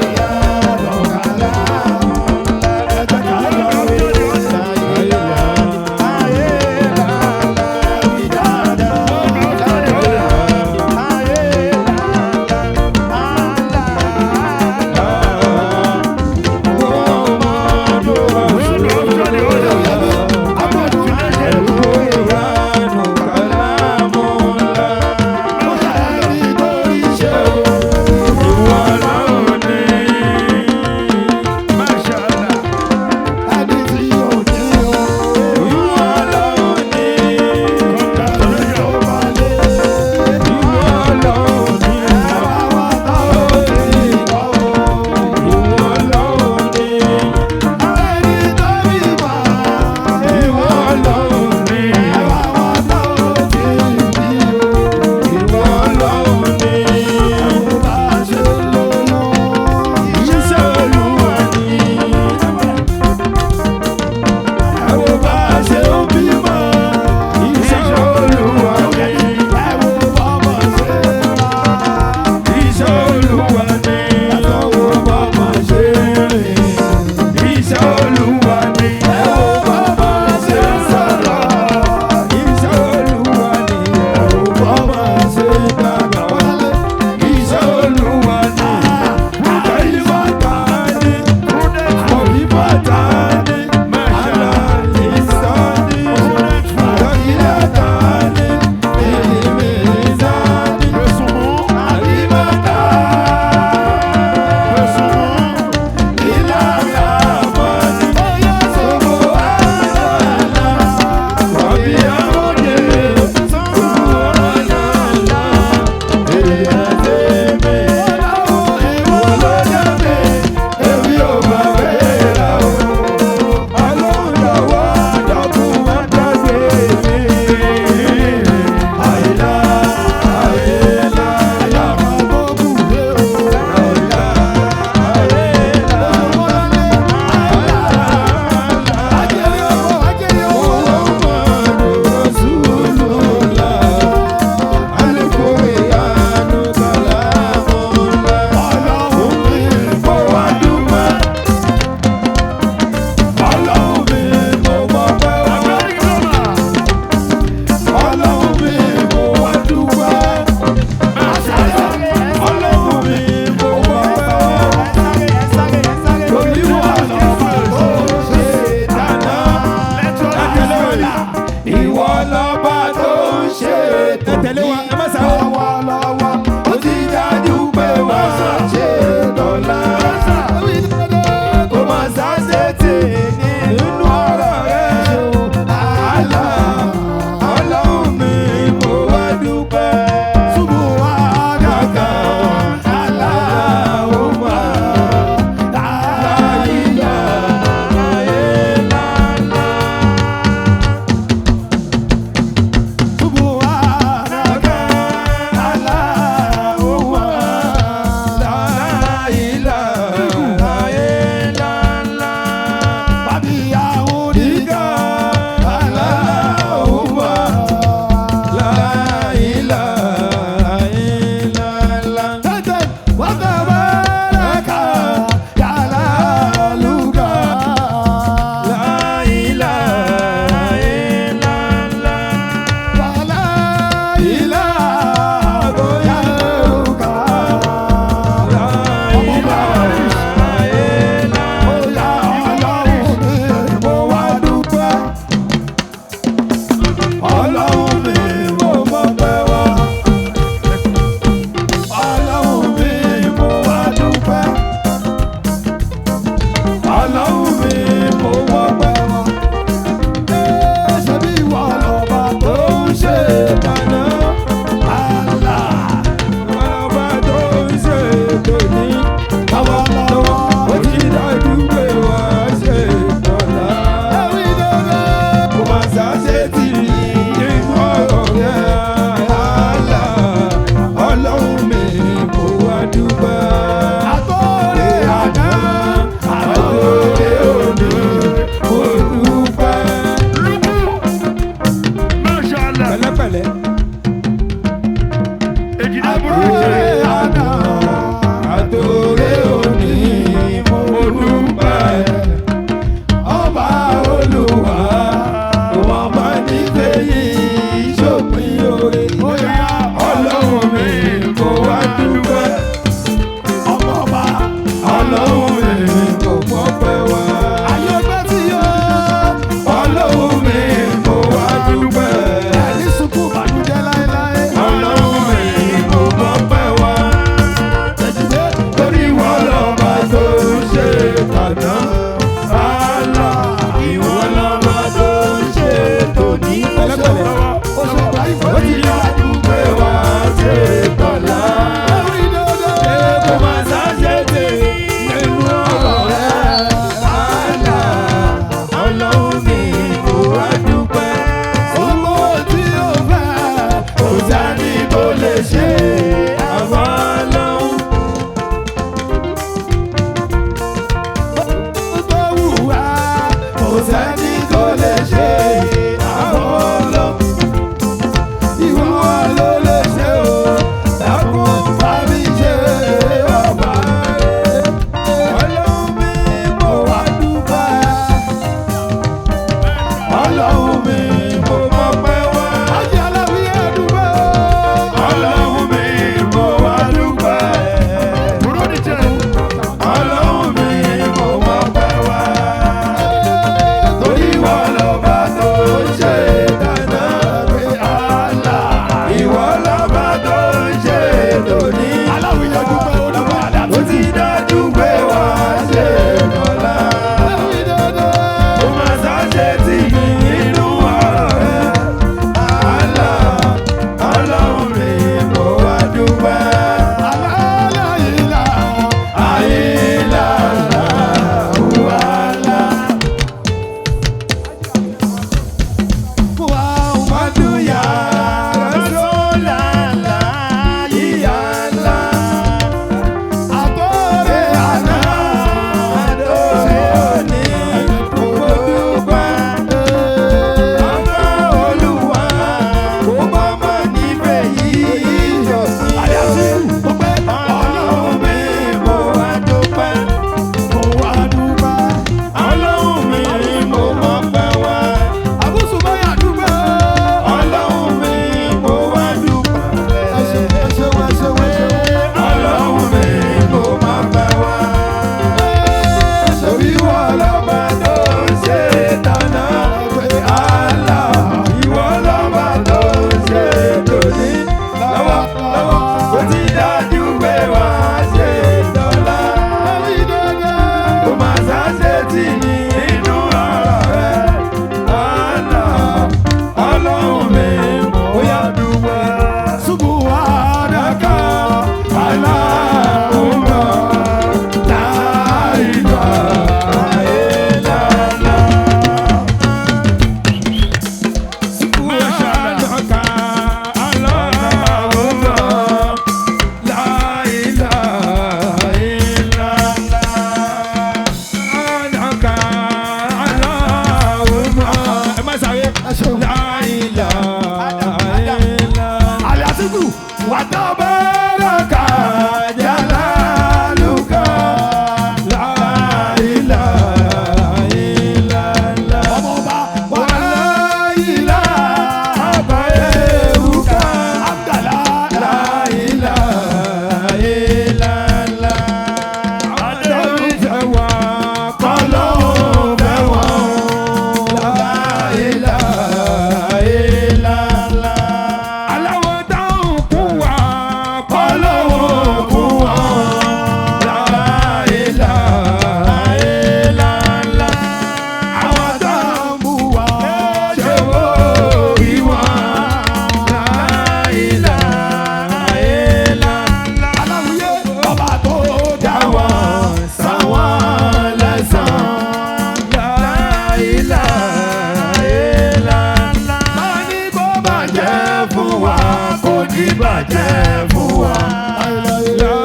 bàjẹ́ fún wa.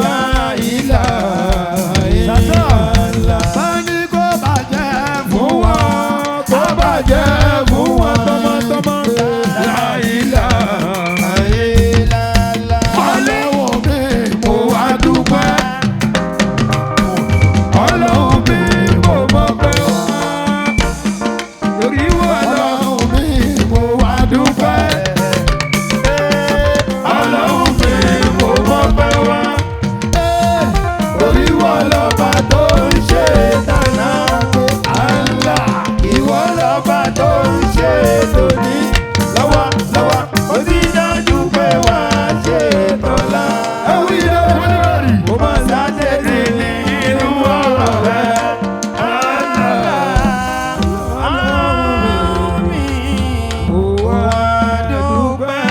La ilaha illallah. Sani kò bàjẹ́ Fún wa kó bàjẹ́ fún wa tọmọtọmọ. La ilaha illallah. Ọlọ́run mi Mo wá dúpẹ́. Ọlọ́run mi mo mọ̀ pé wá. Torí wà lọ. Ọlọ́run mi Mo wá dúpẹ́. Ọlọ́run mi mo mọ̀ pé wá. Torí wà lọ́ba tó ń ṣe tànà. Allah ìwọ lọ́ba tó ń ṣe tòní. Lọ́wọ́ lọ́wọ́ ó ti dájú pé wá ṣe tọ́lá. Ẹ wí lé mo máa ṣàṣeyìí nínú ọ̀rọ̀ rẹ̀. Allah mo wá dúpẹ́.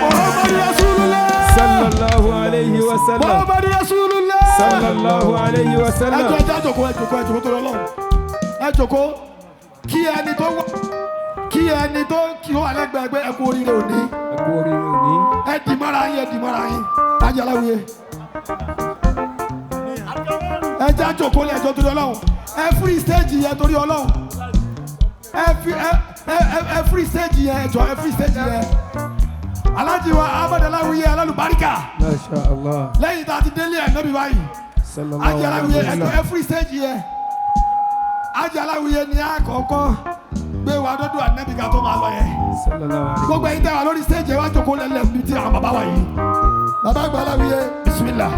Muhammadu Rasulullah. Sallallahu alayhi wa sallam. Muhammadu Rasulullah. Sallallahu alayhi wa Ẹ jọ̀ọ́, sallam. ẹ jẹ́ àjòkó, ẹ jòkó, ẹ jòkó torí Ọlọ́run. Ẹ jòkó kí ẹni tó wà kí ẹni tó kí ó wà lẹ́gbẹ̀ẹ́ pé ẹ kú oríire òní. Ẹ kú oríire òní. Ẹ dì mọ́ra yín, ẹ dì mọ́ra yín. Tájì Aláwìyé. Ẹ jẹ́ àjòkó lẹ́jọ́ torí Ọlọ́run. Ẹ free stage yẹn torí Ọlọ́run. Ẹ fi ẹ ẹ ẹ free stage yẹn ẹ jọ̀ọ́, ẹ free stage yẹn. Aláàjì wa Ahmad Aláwìyé alálùbáríkà. Masha Allah. Lẹ́yìn tá a ti délé ẹ̀ nọ́bí báyìí. Sallallahu Ajé alayhi Aláwìyé wa ẹjọ sallam. every stage yẹ. Ajé Aláwìyé ni àkọ́kọ́ gbé wa dọ́dọ̀ ànábì ká tó máa lọ yẹ. Sallallahu alayhi Gbogbo ẹ̀yin tẹ́ wà lórí stage yẹn wá jókòó lẹ́lẹ̀ níbi tí àwọn bàbá wà yìí. Bàbá àgbà Aláwìyé bismillah.